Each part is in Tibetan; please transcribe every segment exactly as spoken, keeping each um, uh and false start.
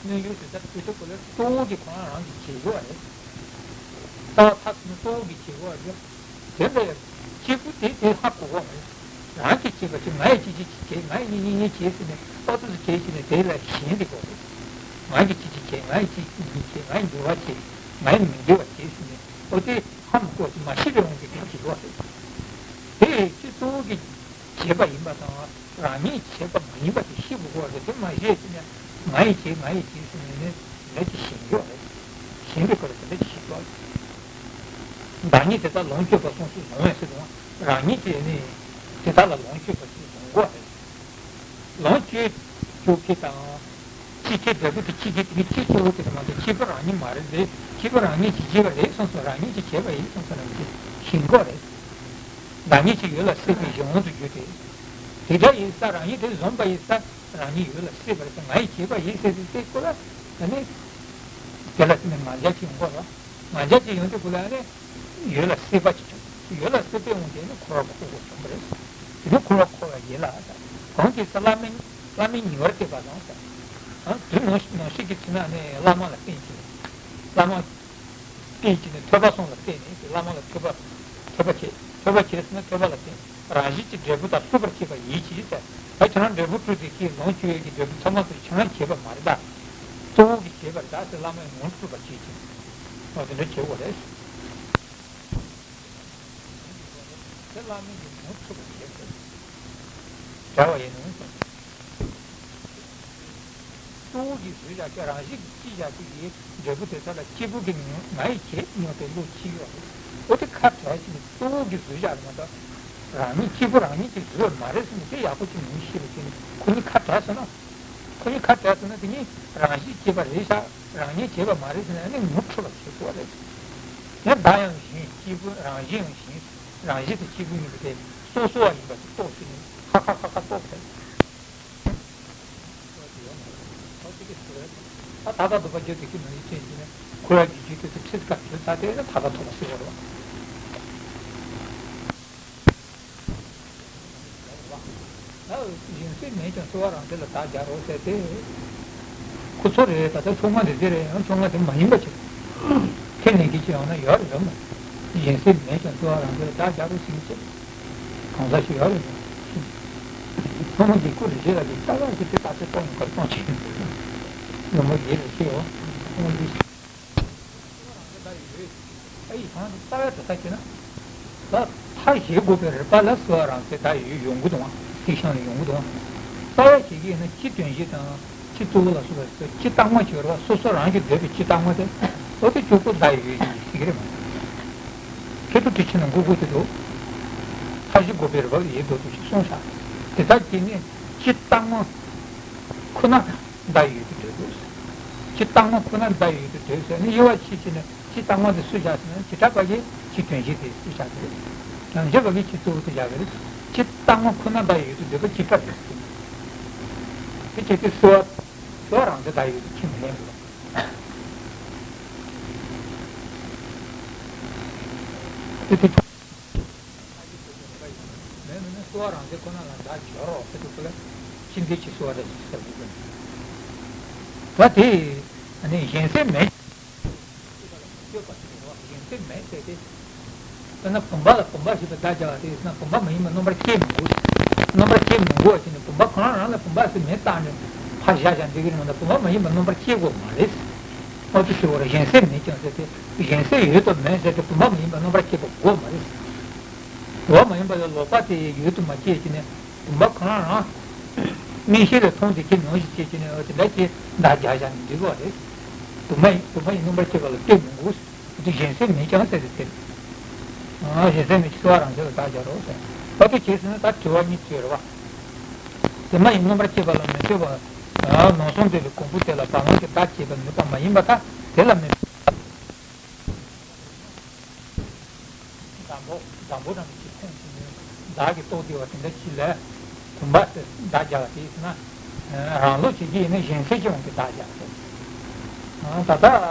གནོན་ཡུལ་དེ་ལྟར་གྱུར་ཏེ་གོ་ལ་གཙོ་བོ་གི་ཁོ་རང་རང་གིས་བྱེད་དགོས་པ་རེད། ལྟ་བ་མཐར་ཐུག་ནི་གཙོ་བོ་གིས་བྱེད་དགོས་པ་རེད། དེ་འདྲ་ཡང་སྐྱེས་བུ་དེ་དེ་ཧ་གོ་བ་མ་རེད། རང་གིས་བྱེད་པ་ཅིག་ང་ཡིས་ཅི་ཅི་ཅི་བྱེད། ང་ཡིས་ནི་ནི་ནི་བྱེད་ཟེར་ནས་ཨོ་ཏོ་སུ་བྱེད་ཟེར་ནས་དེ་ལ་ཞེན་དེ་དགོས་རེད། ང་གིས་ཅི་ཅི་བྱེད། ང་ཡིས་ཅི་མི་བྱེད། ང་ཡིས་འདུལ་བ་བྱེད། ང་ཡིས་མི་འདུལ་བ་བྱེད་ཟེར་ནས་ཨོ་དེ་ཧ་མི་གོ་ཅིག་མ་ཤེས་པའི་དབང་གིས་དེ་བྱེད་དགོས་རེད། དེ་ཅི་གཙོ་བོ་གིས་བྱེད་པ་ཡིན་པ་དང་རང་ཉིད་བྱེད་པ་མ་ཡིན་པ་དེ་ཤེས་དགོས་པ་རེད། དེ་མ་ཤེས་ཟིན་ན་ང་ཡིས་བྱེད་ང་ཡིས་བྱེད་ཟེར་ནས་ནི་དེ་འདྲ་ཅིག་ཞེན་གྱི་ཡོད་རེད། ཞེན་པའི་སྐོར་ལ་དེ་འདྲ་ཅིག་ཞིག་གོ། བདག་ཉིད་དེ་དག་ལོངས་སྤྱོད་པ་སོང་སུ་ལོང་བས་ཟེར་དུས་རང་ཉིད་ཀྱིས་ནི་དེ་དག་ལ་ལོངས་སྤྱོད་པ་སུ་ལོང་གོ་རེད། ལོངས་སྤྱོད་རྒྱུ་ཁེ་དང་། སྐྱེད་ཁེ་འབྲས་བུ་དེ་སྐྱེད་ཁེ་དེ་ནི་སྐྱེད་གཙོ་བོ་དེ་མ་གཏོགས་སྐྱེས་བུ་རང་ཉིད་མ་རེད་དེ། སྐྱེས་བུ་རང་ཉིད་ཀྱིས་བྱས་པ་རེད་སོང་སོ་རང་ཉིད་ཀྱིས་བྱས་པ་ཡིན་སོང་སོ་རང་ཉིད་ཀྱིས་ཞེན་གོ་རེད། བདག་ཉིད་ཀྱི་ཡུལ་ལ་སྲེད་པའི་གཞན་དབང་དུ་གྱུར་ཏེ། དེ་འདྲ་ཡིན་ས་རང་ཉིད་དེ་བཟུང་བ་ཡིན་ས་རང་ཉིད་ཡུལ་ལ་སྲེད་པ་རེད་ས་ང་ཡིས་བྱས་པ་ཡིན་ཟེར་ཏེ་དེ་ཀོ་ལ་ད་ནི་དེ་ལ་དེ་ནི་ང་རྒྱལ་གྱི་ཡོང་གོ་ར་ང་རྒྱལ་གྱི་ཡོང་དེ་ཀོ་ལ་ནི། ཡུལ་ལ་སྲེད་པ་ཅིག་བྱུང་། ཡུལ་ལ་སྲེད་པའི་དབང་གིས་ནི་འཁོར་བར་འཁོར་དགོས་བྱུང་བ་རེད། དེ་ནི་འཁོར་བར་འཁོར་བ་ཡིན་ལ། གང་གི་ཚེ་བླ་མའི་བླ་མའི་ཉེ་བར་གཏད་པ་དང་། དུས་ནམ་ནམ་ཞིག་གི་ཚེ་ན་ནི་བླ་མ་ལ་བརྟེན་གྱི། བླ་མ་བརྟེན་གྱི་ནི་ཐོས་པ་གསུམ་ལ་བརྟེན་ནས་བླ་མ་ལ་ཐོས་པ་ཐོས་པ་བྱེད། ཐོས་པ་བྱས་ཟིན་ན་ཐོས་པ་ལ་བརྟེན། རང་བཞིན་གྱིས་འབྲས་བུ་དང་བསླུ་བར་བྱེད་པ་ཡིད་ཀྱིས་ཟེར། ད་ཁྱེད་རང་འབྲས་བུ་སྤྲུལ་ཏེ་ཁྱེད་ལོངས་སྤྱོད་ཡས་ཀྱི་འབྲས་བུ་ཚང་མ་དེ་ཁྱེད་རང་བྱེད་པ་མ་རེད་ད། གཙོ་བོ་གིས་བྱས་པ་རེད་ད་ཟེར་བླ་མའི་ངོ་སྤྲོད་པ་བྱེད་ཀྱི། འོ་དེ་འདྲ་བྱེད་དགོས་རེད། དེ་བླ་མའི་གི་ངོ་འཕྲོད་པ་བྱེད་དགོས། བྱ་བ་ཡིན་ནོ། གཙོ་བོ་གིས་བཟོས་བཞག་ཀྱང་རང་བཞིན་གྱིས་སྐྱེས་བཞག་ཅིག་གི་འབྲས་བུ་དེ་ཚོ་ལ་སྐྱེས་བུ་གི་ང་ཡིས་བྱེད་སྙམ་པའི་བློ་སྐྱེ་ཡོད་རེད། འོ་དེ་ཁ་བྲལ་ཕྱིན་ནས་གཙོ་བོ་གིས་བཟོས་བཞག་རེད་མ་གཏོགས། རང་ཉིད་སྐྱེས་བུ་རང་ཉིད་ཀྱིས་བཟོས་མ་རེད་ཟེར་ནས་དེ་ཡག་པོ་ཅིག་མི་ཤེས་པ་བྱས་ནས་ཁོ་གཉིས་ཁ་བྲལ་སོང་ན། ཁོ་གཉིས་ཁ་བྲལ་སོང་ན་དེ་གཉིས་རང་བཞིན་སྐྱེས་པ་རེད་ཤག་རང་ཉིད་བྱས་པ་མ་རེད་ཟེར་ནས་ཨ་ནི་ངོ་འཕྲོད་པ་བྱེད་དགོས་རེད། ཡང་བདག་ཡང་གཞན་སྐྱེས་བུ་རང་བཞིན་ཡང་གཞན་རང་བཞིན་དེ་སྐྱེས་བུ་གཉིས་ཀྱི་དེ་སོ་སོ་བ་ཡིན་པ་དེ་རྟོགས་ཟིན་ནས་ཁ་ཁ་ཁ་ཁ་རྟོགས་ཟེར། ད་ད་ལྟ་འདོད་པ་རྒྱུ་དེ་ཀྱི་ནང་བཞིན་ཅན་གྱི་ནི་ཁོ་ར་རྒྱུ་རྒྱུ་དེ་དེ་ཁྲིད་ཀ་གྲོལ་ཚར་དེ་ད་ད་ཐོབ་པ་སྲིད་པ་རེད་བ། ད་གཞན་སེམས་མེད་ཀྱང་གསོལ་བ་རང་སེམས་ལ་བདག་རྒྱག་རོགས་ཟེར་ཏེ། ཁོ་ཚོ་རེད་ད་ལྟ་ཚོགས་ལྔ་འདི་ཚེ་རེད་ཡང་ཚོགས་ལྔ་དེ་མ་ཡིན་པ་ཅིག་ཁས་ལེན་གྱི་ཅི་ཡོང་ན་ཡོད་རེད་བ། གཞན་སེམས་མེད་ཀྱང་གསོལ་བ་རང་སེམས་ལ་བདག་རྒྱག་རོགས་ཟེར་གྱི་གང་ཟག་ཞིག་ཡོད་རེད་བ། ཚོགས་ལྔ་འདི་ཀུ་རེ་རེ་ལ་གི་ལྟ་བ་ཞིག་དེ་ལྟ་ཚེ་སྟོང་ཡོང་ཁར་སྟོང་ཆེ་ཡོང་། ལོ་མ་རྒྱས་ལ་ཆེ་ཡོང་། ཚོགས་ལྔ་འདི། ཨ་ཡིག་ཚང་གི་རྩ་བའི་དོ་ད་བྱས་ན། ད་མཐའ་བཞི་དགོས་པའི་རིགས་པ་ལ་གསོལ་བ་རང་སེམས་ད་ཡོད་ཡོང་གི་འདུག་ཨང་། ཚིག་ཤང་ལ་ཡོང་གི་འདུག་ཨང་། རྩ་བའི་བྱེད་ཀྱི་ཡིན་ན་སྤྱི་དོན་བཞི་དང་སྤྱི་གཙོ་བོ་ལ་སོགས་པའི་སྤྱི་རྟག་མ་བྱེད་རོགས་སོ་སོ་རང་གི་འདོད་པའི་སྤྱི་རྟག་མ་དེ་ཨོ་དེ་བཅུ་པོ་ད་ཡོད་ཟེར་གི་རེད་མ། མཁས་གྲུབ་དྲི་ཆེན་ན་མགོ་དགུ་དེ་འདུག་མཐའ་བཞི་དགོས་པའི་རིགས་པ་ཡོད་འདུག་ཏུ་ཞིག་གསུངས་བཞག་དེ་ལྟར་བྱས་ནས་སྤྱི་རྟག་མ་ཁོ་ན། བརྡ་ཡོད་དུ་འདོད་དགོས། སྤྱི་རྟག་མ་ཁོ་ན་བརྡ་ཡོད་དུ་འདོད་ཟེར་ནས་དབྱེ་བ་ཕྱེ་ཕྱེ་ནས་སྤྱི་རྟག་མ་དེ་སུ་བཞག་ཟེར་ན་བྱེ་བྲག་པ་གིས་སྤྱི་དོན་བཞི་དེ་སུ་བཞག་གི་རེད། ཡང་བྱེ་བྲག་པ་གིས་སྤྱི་གཙོ་བོ་དེ་བཞག་གི་རེད། སྤྱི་རྟག་མ་ཁོ་ན་བརྡ་ཡོད་དུ་འདོད་པ་སྤྱི་རྟག་རེད། དེ་བྱས་ཏེ་གསོལ་བ་གསོལ་བ་རང་དེ་བརྡ་ཡོད་དུ་ཁྱིམ་ལེན་དགོས། དེ་དེ། མེད་མིན་ན་གསོལ་བ་རང་བཞིན་ཁོ་ན་ལ་བདག་འཇོག་རོགས་ཟེར་དུས་ཁོ་ལ་ཅི་འདོད་ཀྱི་གསོལ་བ་རེད་ཟེར་དགོས་ཀྱི་འདུག་ད་དེ་ནི་གཞན་སེམས་མེད། གཞན་སེམས་མེད་ཟེར་ཏེ། དཔེར་ན་བུམ་པ་ལ་བུམ་པ་ཞེས་པའི་བརྡ་སྦྱར་བ་དེ་ཡིན་ན་བུམ་པ་མ་ཡིན་པ་སྣོམ་པར་བྱེད་མི་དགོས། སྣོམ་པར་བྱེད་མི་དགོས་པ་བྱས་ནས་བུམ་པ་ཁོ་རང་རང་ལ་བུམ་པ་ཟེར་མིང་བཏགས་ནས་ཕར་བཞག་བཞག་འགྲིག་གི་རེད་མ་གཏོགས་བུམ་པ་མ་ཡིན་པ་སྣོམ་པར་བྱེད་དགོས་མ་རེད། ཨོ་ཙི་ཞུ་བར་གཞན་སེམས་མེད་ཀྱང་ཟེར་ཏེ་གཞན་སེམས་ཡོད་དམ་མེད་ཟེར་ཏེ་བུམ་པ་མ་ཡིན་པ་སྣོམ་པར་བྱེད་པ་དགོས་མ་རེད། བུམ་པ་མ་ཡིན་པ་ལ་ལོག་པ་དེ་ཡོད་དུ་མ་སྐྱེས་ཀྱི་ནས་བུམ་པ་གང་རང་། མིག་ཤེས་ལ་མཐོང་དེ་ཁྱེད་ནང་བཞིན་བྱེད་ཀྱི་ནས་འོ་དེ་འདྲ་ཁྱེད་བརྡ་རྒྱག་བཞག་ནས་འདུག་གོ་རེད། བུམ་པ་ཡིན་བུམ་པ་ཡིན་སྣོམ་པར་བྱེད་པ་ལ་ལྟོས་མི་དགོས། དེ་གཞན་སེམས་མེད་ཀྱང་ཟེར་ཏེ་དེ། གཞན་སེམས་མེད་ཀྱི་གསོལ་བ་རང་བཞིན་ལ་བརྡ་རྒྱག་རོགས་ཟེར། བ་དེ་བྱས་ཟིན་ན་ད་དྲི་བ་གཉིས་བྱས་རེད་བ། བུམ་པ་ཡིན་སྣོམ་པར་བྱེད་པ་ལ་མི་ལྟོས་པ། ནང་གསང་འདོད་པའི་གོང་བུ་དེ་ལ་བ་ལང་གི་བརྡ་བྱེད་པའི་ནུས་པ་མ་ཡིན་པ་དག་དེ་ལ་མི། འཛམ་བུ་འཛམ་བུ་རང་གི་ཁོངས་སུ་ནི་བདག་གི་རྟོགས་བདེ་བ་དེ་འདྲ་ཞིག་ལས་བུམ་པ་ཟེར་བརྡ་རྒྱག་པ་དེ་ཡིན་ན་རང་ལུགས་བྱེད་ཀྱི་ཡིན་ན་གཞན་སེལ་གྱི་དབང་གིས་བརྡ་རྒྱག་པ་རེད། ད་ལྟ་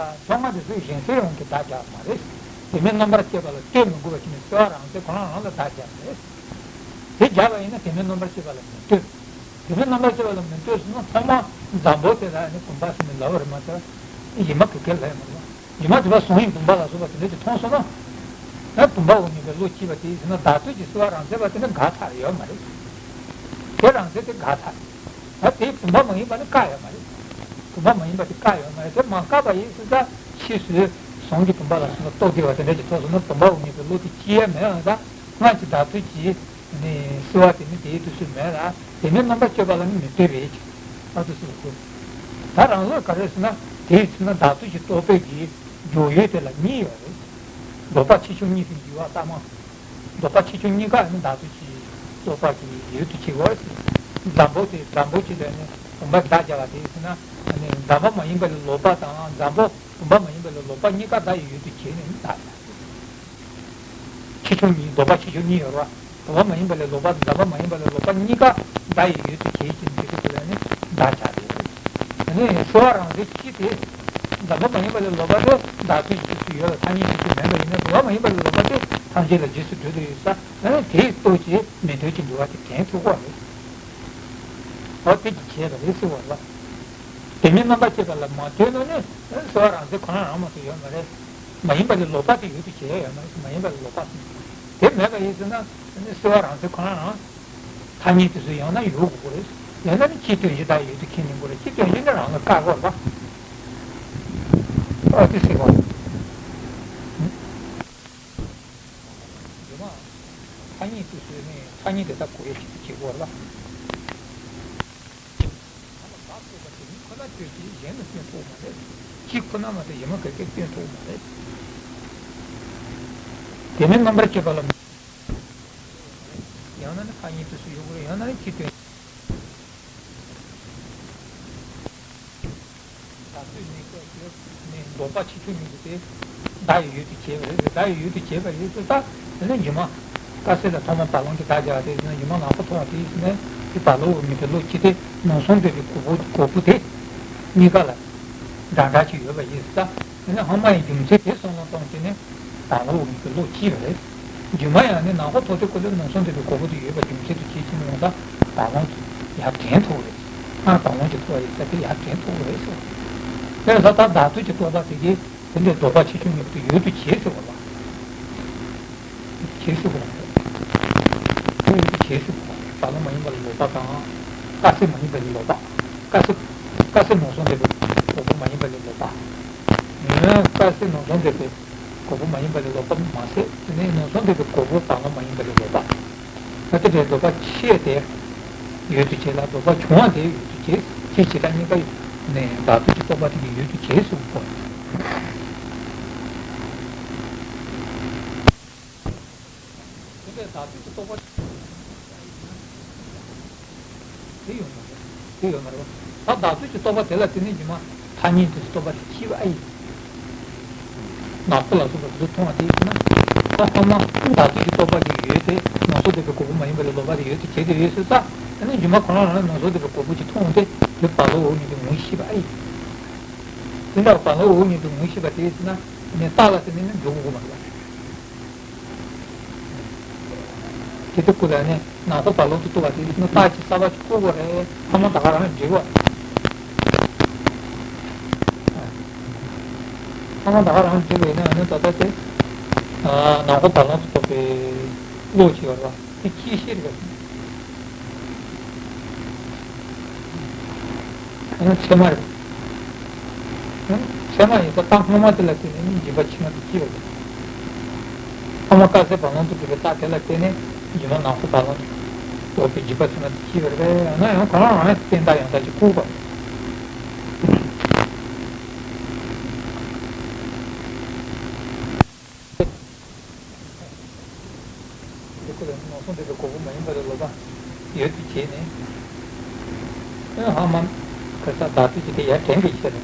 ཚོགས་མ་དེ་ཚོས་གཞན་སེལ་དབང་གིས་བརྡ་རྒྱག་པ་མ་རེད། དེ་མིན་སྣོམ་པར་བྱེད་པ་ལ་ལྟོས་མི་དགོས་པ་ཞིག་ནི་གསོལ་བ་རང་སེལ་ཁོ་རང་རང་ལ་བརྡ་རྒྱག་པ་རེད། དེ་རྒྱག་པ་ཡིན་ན་དེ་མིན་སྣོམ་པར་བྱེད་པ་ལ་མི་ལྟོས། དེ་མིན་སྣོམ་པར་བྱེད་པ་ལ་མི་ལྟོས་ཟེར་ན་ཚང་མ་ འཛམ་བུ་དེ་ལ་ནི་བུམ་པ་ཟེར་ནས་ལབ་པ་རེད་མ་གཏོགས། ཡིན་མ་གི་གེ་ལ་ཡང་མ་རེད། ཡིན་མ་དེ་བ་བཟུང་ཡིན་བུམ་པ་ལ་སོགས་པ་དེ་འདྲ་ཅིག་མཐོང་སོང་ན། ཡང་བུམ་པ་འོག་མིན་པའི་བློ་སྐྱེས་པ་དེ་ཡིན་ཟེར་ན་བདག་ལྟོས་ཀྱི་བསུ་བ་རང་མཚན་པ་དེ་ནི་འགག་ཚར་ཡོད་མ་རེད། དེ་རང་མཚན་དེ་འགག་ཚར། ད་དེ་བུམ་པ་མ་ཡིན་པ་ནི་བཀག་ཡོད་མ་རེད། བུམ་པ་མ་ཡིན་པ་དེ་བཀག་ཡོད་མ་རེད། དེ་མ་བཀག་པ་ཡིན་ཟེར་ད་ཕྱིས་སུ་བཟུང་གི་བུམ་པ་ལ་སོགས་པ་རྟོག་བདེ་བ་དེ་འདྲ་ཅིག་ཐོབ་སོང་ན་བུམ་པ་འོག་མིན་པའི་བློ་དེ་སྐྱེ་ཡ་མེད་ཡང་ད་སྔར་གྱི་བདག་ལྟོས་ཀྱི། ནི་བསུ་བ་དེ་ནི་དེའི་དུས་སུ་མེད་ལ། དེ་ནི་རྣམ་པར་དཔྱོད་པ་ལ་ནི་མི་ལྟོས་པའི་ཕྱིར། ཨ་ཏུ་སུ་གོ། ད་རང་ལུགས་ག་རེ་ཟེར་ན་དེའི་ཚེ་ན་བདག་ལྟོས་ཀྱི་རྟོག་པའི་གི་འཇུག་ཡུལ་དེ་ལ་གཉིས་ཡོད་རེད། ལྡོག་པ་ཆེ་ཆུང་གཉིས་སུ་འགྱུར་བ་ལྟ་མ། ལྡོག་པ་ཆེ་ཆུང་གཉིས་ཀ་ནི་བདག་ལྟོས་ཀྱི་རྟོག་པ་གི་ཡུལ་དུ་བྱེད་དགོས། འཛམ་བུ་དེ་འཛམ་བུ་ཅི་ལས་ནི་བུམ་པ་བདག་བྱ་བ་དེ་ཟེར་ན་ནི་འཛམ་བུ་མ་ཡིན་པ་ལས་ལོག་པ་དང་འཛམ་བུ་བུམ་པ་མ་ཡིན་པ་ལས་ལོག་པ་གཉིས་ཀ་བདག་ཡི་ཡུལ་དུ་བྱེད་ནས་ནི་བདག་བྱ། ཆེ་ཆུང་གཉིས། ལྡོག་པ་ཆེ་ཆུང་གཉིས་ཡོད་རེད་བ། ལྡོག་པ་མ་ཡིན་པ་ལས་ལོག་པ་དང་ལྡོག་པ་མ་ཡིན་པ་ལས་ལོག་པ་གཉིས་ཀ་བདག་ཡི་ཡུལ་དུ་བྱེད་ཅིང་དེ་ཚོ་ལ་ནི་བདག་བྱ་སྟེ། དེ་ནས་བསུ་བ་རང་མཚན་གཅིག་དེ། ལྡོག་པ་མ་ཡིན་པ་ལས་ལོག་པ་དེ་བདག་ལྟོས་ཀྱི་རྗེས་སུ་ཡོད་ལ་ཐ་སྙད་ཀྱི་རྗེས་སུ་མེད་པ་ཡིན་ན་ལྡོག་པ་མ་ཡིན་པ་ལས་ལོག་པ་དེ་ཐམས་ཅད་ལ་རྗེས་སུ་འགྲོ་དུ་ཡོད་ས། དེ་ནི་དེའི་སྟོབས་ཀྱིས་མི་ལྟོས་ཀྱི་འདུལ་བ་དེ་དྲན་ཐུབ་པ་རེད། འོ་དེ་གིས་བྱས་པ་རེད་ཟེར་བ་ལ། དེ་མིན་རྣམ་པར་དཔྱོད་པ་ལ་མ་ལྟོས་ན་ནི་བསུ་བ་རང་མཚན་ཁོ་ན་རང་མ་གཏོགས་ཡོད་མ་རེད། མ་ཡིན་པ་ལས་ལོག་པ་དེ་ཡུལ་དུ་བྱས་ཡོད་མ་རེད། མ་ཡིན་པ་ལས་ལོག་པ་ཟེར། དེ་མེད་པ་ཡིན་ཟེར་ན་ནི་བསུ་བ་རང་མཚན་ཁོ་ན་རང་། ཐ་སྙད་དུ་སུ་ཡང་ན་ཡོད་དགོས་རེད། ཡང་ན་ནི་སྤྱིའི་དོན་གཞི་བདག་ཡུལ་དུ་ཁས་ལེན་དགོས་རེད། སྤྱིའི་དོན་གཞི་ནི་རང་ལ་བཀག་དགོས་རེད་པ། ཨ་དེ་ཟེར་བ་རེད། རྗེས་མ། ཐ་སྙད་དུ་སུ་ནི་ཐ་སྙད་དེ་དག་གོ་ཡ་ཞིག་ཏུ་བྱེད་དགོས་རེད་པ། ཁོ་ན་སྟོན་ཐུབ་མ་རེད། གཅིག་ཁོ་ན་མ་གཏོགས་གཞན་ལ་སྟོན་ཐུབ་མ་རེད། དེ་ནི་རྣམ་པར་དཔྱོད་པ་ལ། ཡང་ན་ནི་ཐ་སྙད་དུ་སུ་ཡོད་དགོས་རེད། ཡང་ན་ནི་སྤྱིའི་དོན། བདག་ལྟོས་ནི་ལྡོག་པ་ཆེ་ཆུང་གཉིས་ཀྱི་དེ་བདག་ཡི་ཡུལ་དུ་བྱས་པ་རེད། བདག་ཡི་ཡུལ་དུ་བྱས་པ་ཡིན་ཙང་ད་དེ་ནི་སྒྱུ་མ། དཀར་སེར་ལ་ཐོག་མ་བ་ལང་གི་བདག་བྱ་བ་དེ་ནི་སྒྱུ་མ་ནག་པོ་མཐོང་བ་དེ་ཡིན་ནས་དེ་བ་ལང་འོག་མིན་པའི་བློ་སྐྱེས་ཏེ་ནང་གསང་འདོད་པའི་གོ་བུ་གོ་བུ་དེ་གཉིས་ཀ་ལ་འདྲ་འདྲ་ཅིག་ཡོད་པ་ཡིན་ཙང་དེ་ནི་སྔ་མ་ཡི་རྒྱུ་མཚན་དེ་བསམ་བློ་གཏོང་བྱས་ནས་བ་ལང་འོག་མིན་པའི་བློ་སྐྱེས་པ་རེད། སྒྱུ་མ་ཡང་ནི་ནག་པོ་མཐོང་དུས་སྐབས་ལ་ནང་གསང་འདོད་པའི་གོ་བུ་དེ་ཡོད་པ་རྒྱུ་མཚན་དུ་བྱས་ཕྱིན་ནས་ཡང་དག་བ་ལང་དུ་ཡར་དྲན་ཐུབ་རེད། སྔར་བ་ལང་གི་ཐུབ་པ་ཡིན་ས་དེ་ཡར་དྲན་ཐུབ་རེད་ཟེར། དེ་ལ་ད་ལྟ་བདག་ལྟོས་ཀྱི་རྟོག་པ་དེ་གིས་དེ་འདྲའི་ལྡོག་པ་ཆེ་ཆུང་གཉིས་པོ་དེ་ཡུལ་དུ་བྱེད་ཟེར་བ་ལ། བྱེད་ཟེར་བ་ལ། དེ་ཡུལ་དུ་བྱེད་ཟེར་བ་ལ། བ་ལང་མ་ཡིན་པ་ལས་ལོག་པ་དང་། དཀར་སེར་མ་ཡིན་པ་ལས་ལོག་པ། དཀར་སེར། དཀར་སེར་ནང་གསང་འདོད་པའི་གོ་བུ་མ་ཡིན་པ་ལས་ལོག་པ། དཀར་སེར་ནང་གསང་འདོད་པའི་གོ་བུ་མ་ཡིན་པ་ལས་ལོག་པ་མ་ཟད་དེ་ནས་ནང་གསང་འདོད་པའི་གོ་བུ་བ་ལང་མ་ཡིན་པ་ལས་ལོག་པ། ད་དེ་འདྲའི་ལྡོག་པ་ཆེ་དེ་ཡུལ་དུ་བྱེད་ལ་ལྡོག་པ་ཆུང་བ་དེ་ཡུལ་དུ་བྱེད། ཅེས་བྱེ་བྲག་གཉིས་ཀ་ནས་བདག་ལྟོས་ཀྱི་རྟོག་པ་དེ་གིས་ཡུལ་དུ་བྱེད་གསུངས་པ། དེ་འདྲའི་བདག་ལྟོས་ཀྱི་རྟོག་པ། དེ་ཡོད་མ་རེད། དེ་ཡོད་མ་རེད་པ། ད་བདག་ལྟོས་ཀྱི་རྟོག་པ་དེ་ལ་བརྟེན་ནས་སྒྱུ་མ་ཐ་སྙད་དུ་རྟོག་པ་དེ་སྐྱེས་པ་ཨེ་ཡིན། ནག་པོ་ལ་སོགས་པ་དེ་ཚོ་མཐོང་བ་དེ་ཡིན་ན། ད་ཐ་མ་བདག་ལྟོས་ཀྱི་རྟོག་པ་ཅིག་ཡོད་དེ་ནང་གསང་འདོད་པའི་གོ་བུ་མ་ཡིན་པ་ལས་ལོག་པ་དེ་ཡུལ་དུ་བྱེད་དེ་ཡོད་ཟེར་ཙང་དེ་ནི་སྒྱུ་མ་ཁོ་རང་རང་ནང་གསང་འདོད་པའི་གོ་བུ་ཅིག་མཐོང་སྟེ་དེ་བ་ལང་འོག་མིན་པའི་ངོ་ཤེས་པ་ཨེ་ཡིན། དེ་འདྲ་བ་ལང་འོག་མིན་པའི་ངོ་ཤེས་པ་དེ་ཡིན་ན་ནི་རྟགས་ལ་བརྟེན་ནས་ནི་འཇོག་དགོས་མ་རེད་པ། དེ་དུས་ཀུན་ལ་ནི་ནག་པོ་བ་ལང་དུ་གཏོགས་པ་དེ་ནི་རྟགས་ཀྱི་གསར་པ་ཅིག་བཀོད་དགོས་རེད། ཐ་མ་ད་ག་རང་འགྲིག་པ། ཐ་མ་ད་ག་རང་འགྲིག་པ་ཡིན་ན་ནི་ད་ལྟ་དེ་ནག་པོ་བ་ལང་དུ་གཏོགས་པའི་བློ་ཅིག་ཡོད་རེད་པ། དེ་ཅིའི་ཕྱིར་རེད། ཚད་མ་རེད། ཚད་མ་ཡིན་ཙང་རྟགས་སྔ་མ་དེ་ལ་བརྟེན་ནས་ནི་འཇིགས་པ་ཕྱི་མ་དེ་སྐྱེ་བ་རེད། ཐ་མ་དཀར་སེར་བ་ལང་དུ་གྲུབ་པའི་རྟགས་དེ་ལ་བརྟེན་ནས་སྒྱུ་མ་ནག་པོ་བ་ལང་དུ་གྲུབ་པའི་འཇིགས་པ་ཕྱི་མ་དེ་སྐྱེ་བ་རེད། ཡང་ན་ཡང་གང་རུང་རང་ཡང་བརྟེན་རྟགས་ཡང་དག་ཅིག་བཀོད་པ་རེད། འདི་ཀུན་ལ་ནང་གསང་འདོད་པའི་གོ་བུ་མ་ཡིན་པ་ལས་ལོག་པ་ཡུལ་དུ་བྱས་ནས། ཨེ་ཧ་མ། ཁ་ས་བདག་ལྟོས་ཀྱི་དེ་ཡར་དྲན་པའི་ཕྱིར།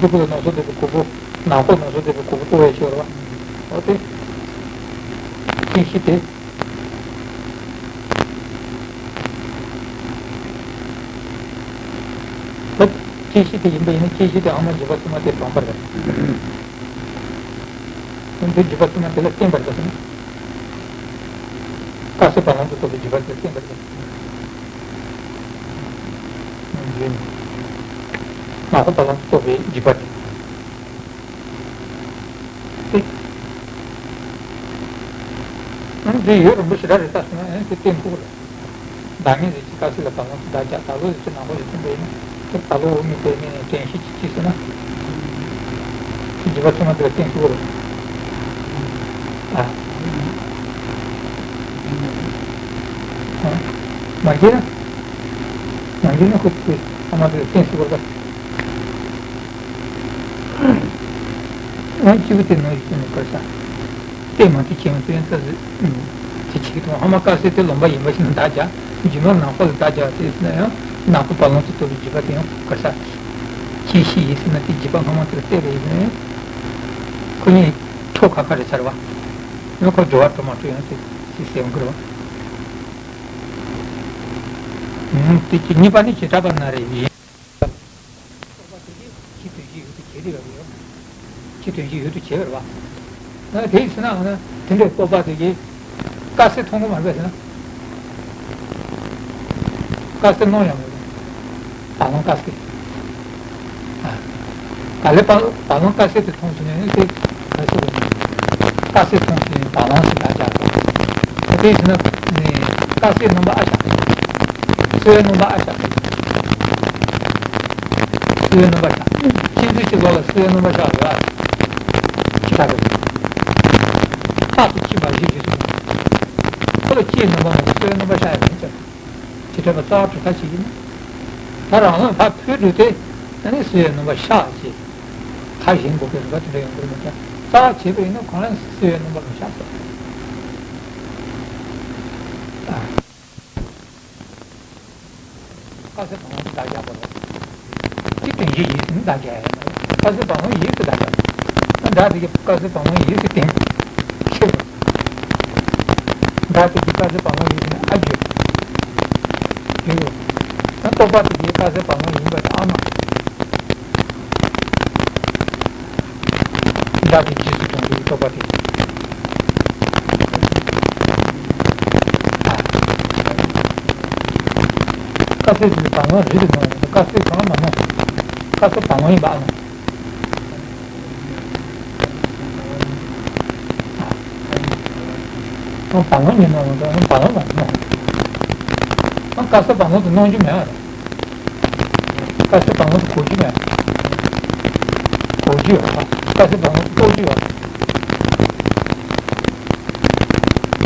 འདི་ཀུན་ལ་ནང་གསང་འདོད་པའི་གོ་བུ། ནག་པོ་ནང་གསང་འདོད་པའི་གོ་བུ་རྟོགས་པའི་ཕྱིར་རོ། འོ་དེ། དེ་ཤི་དེ། ད་སྐྱེ་ཤི་དེ་ཡིན་པ་ཡིན་ན་སྐྱེ་ཤི་དེ་ཨ་མ་འཇིགས་པ་ཕྱི་མ་དེ་གྲོངས་པར་རེད། འདི་འཇིགས་པ་ཕྱི་མ་དེ་ལ་བརྟེན་པར་འདུག་ཟེར་ན། དཀར་གསལ་བར་ལམ་དུ་རྟོགས་པའི་འཇིགས་པ་དེ་བསྟན་པ་སྟེ། ནག་པོ་བར་ལམ་དུ་རྟོགས་པའི་འཇིགས་པ་དེ། དེ་ཡོད་རིང་པོ་ཞེ་དྲག་རེད་ལྟ་སོང་ན་དེ་བསྟན་ཐུབ་ཀྱི་རེད། བདག་མེད་རེད་ཅེས་དཀར་གསལ་ལ་བར་ལམ་དུ་བདག་རྒྱག་བདག་བློ་རེད་ཅེས་ནག་པོ་ཞིག་མཐོང་པ་ཡིན་ན་དེ་བདག་བློ་དམིགས་པའི་གནས་ནས་དྲན་ཤེས་ཀྱིས་ཅི་ཟེར་ན། དེ་འཇིགས་པ་ཚང་མ་དེ་ལ་བསྟན་ཐུབ་ཀྱི་རེད། ཨ། མ་བརྗེད་ན། མ་བརྗེད་ན་ཁོ་ཚོས་ཚང་མ་དེ་ལ་བསྟན་ཐུབ་ཀྱི་རེད། ཡང་གཅིག་པུ་དེ་ནང་བཞིན་དུ་ནི་དཀར་ས། ལྟས་མ་ཐུབ་ཆེན་མོ་དེ་ཡང་ལྟ་ཟེར། དེ་བྱེད་ཀྱི་དང་ཧ་མ་དཀར་གསལ་དེ་ལོང་པ་ཡིན་པ་ཞིག་ན་བདག་རྒྱག་རྒྱུ་མ་ནག་པོ་ལ་བདག་རྒྱག་དེ་ཡིན་ན་ཡང་ནག་པོ་བར་ལམ་དུ་རྟོགས་པའི་འཇིགས་པ་དེ་ཡང་དཀར་ས། ཅི་ཞིག་ཡིན་ཟེར་ན་དེ་འཇིགས་པ་སྔ་མ་དེར་བལྟས་པ་ཡིན་ན་ཁོ་གཉིས་ཁྲོ་ཁ་ཁ་རེད་ཚར་བ། ཡང་ཁོ་སྦྱོར་བ་གྲུབ་མ་གྲུབ་ཡང་དེ་ཞིག་ཟེར་འགྱུར་བ། དེ་གཉིས་པ་ནི་བྱེ་བྲག་པ་ན་རེ་ཡིན། རྟོག་པ་དེ་གིས་ཕྱི་དོན་བཞི་ཡུལ་དུ་བྱེད་དེ་ཡོད་ཡོད། ཕྱི་དོན་བཞི་ཡུལ་དུ་བྱེད་པར་བ། ན་དེ་ཡིན་ཟེར་ན་འོ་ན་དེ་འདྲའི་རྟོག་པ་དེ་གིས་དཀར་གསལ་མཐོང་གི་མ་རེད་ཟེར་ན། དཀར་གསལ་སྣང་ཡང་མེད་པ། བར་ལམ་དཀར་གསལ། ཨ། ག་ལེ་བར་བར་ལམ་དཀར་གསལ་དེ་མཐོང་ཟེར་ན་དེ་ག་ཚོད་རེད། དཀར་གསལ་མཐོང་ཟེར་ན་བར་ལམ་ཟེར་ཡ་ཆགས་སོང་། དེ་ཡིན་ཟེར་ན་ནི་དཀར་གསལ་སྣང་བ་ཨ་ཆགས། གསལ་བའི་སྣང་བ་ཨ་ཆགས། གསལ་བའི་རྣམ་པ་ཤར། ཕྱི་ཚུལ་གྱི་ལོགས་ལ་གསལ་བའི་རྣམ་པ་ཤར་བ། ཇི་ལྟ་བུ། ལྷག་ཏུ་ཕྱིན་པ་བཞི་རྗེས་སུ་འཇུག་ཁོ་ལ་ཕྱིའི་རྣམ་པ་མ་གཏོགས་གསལ་བའི་རྣམ་པ་ཤར་ཡང་མི་འཆར། བྱེ་བྲག་པ་རྩ་བ་གྲུབ་མཐའ་ཞིག་ཡིན་ན། ད་རང་ལ་ཕར་འཕོས་འགྲོ་དེ་ཨ་ནི་གསལ་བའི་རྣམ་པ་ཤར་ཞེས། ཁ་ཞེན་དགོས་པའི་རིགས་པ་དེ་འདྲ་ཡོང་གི་མི་འདུག་རྩ་བ་བྱས་པ་ཡིན་ན་གང་ལ་གསལ་བའི་རྣམ་པ་མི་ཤར་ཟེར། དཀར་གསལ་བར་ལམ་དུ་བདག་རྒྱག་པ་རེད། ཅི་དོན་བཞི་ཡིན་ཟེར་ན་བདག་རྒྱག་ཡ་མ་རེད། དཀར་གསལ་བར་ལམ་ཡིན་ཟེར་བདག་རྒྱག་ན་བདག་དེ་གིས་དཀར་གསལ་བར་ལམ་ཡིན་ཟེར་བསྟན་ཕྱིར། བདག་དེ་གིས་དཀར་གསལ་བར་ལམ་ཡིན་ཟེར་ན་ཨ་བརྗོད། བརྗོད་ཡོད། ན་རྟོག་པ་དེ་གིས་དཀར་གསལ་བར་ལམ་ཡིན་པ་དེ་ཨ་མ། བདག་གི་རྗེས་སུ་འབྲང་བའི་རྟོག་པ་དེ། དཀར་གསལ་དེ་བར་ལམ་རེད་དུ་སྣང་བ་མི་འདུག་དཀར་གསལ་གང་མ་སྣང་། དཀར་གསལ་བར་ལམ་ཡིན་པ་ཨ་སྣང་། བར་ལམ་ཡིན་སྣང་བ་མི་འདུག་བར་ལམ་མ་སྣང་། དཀར་གསལ་བར་ལམ་དུ་སྣང་རྒྱུ་མེད་པ་རེད། དཀར་གསལ་བར་ལམ་དུ་གོ་རྒྱུ་མེད། གོ་རྒྱུ་ཡོད་པ། དཀར་གསལ་བར་ལམ་དུ་རྟོགས་རྒྱུ་ཡོད་པ།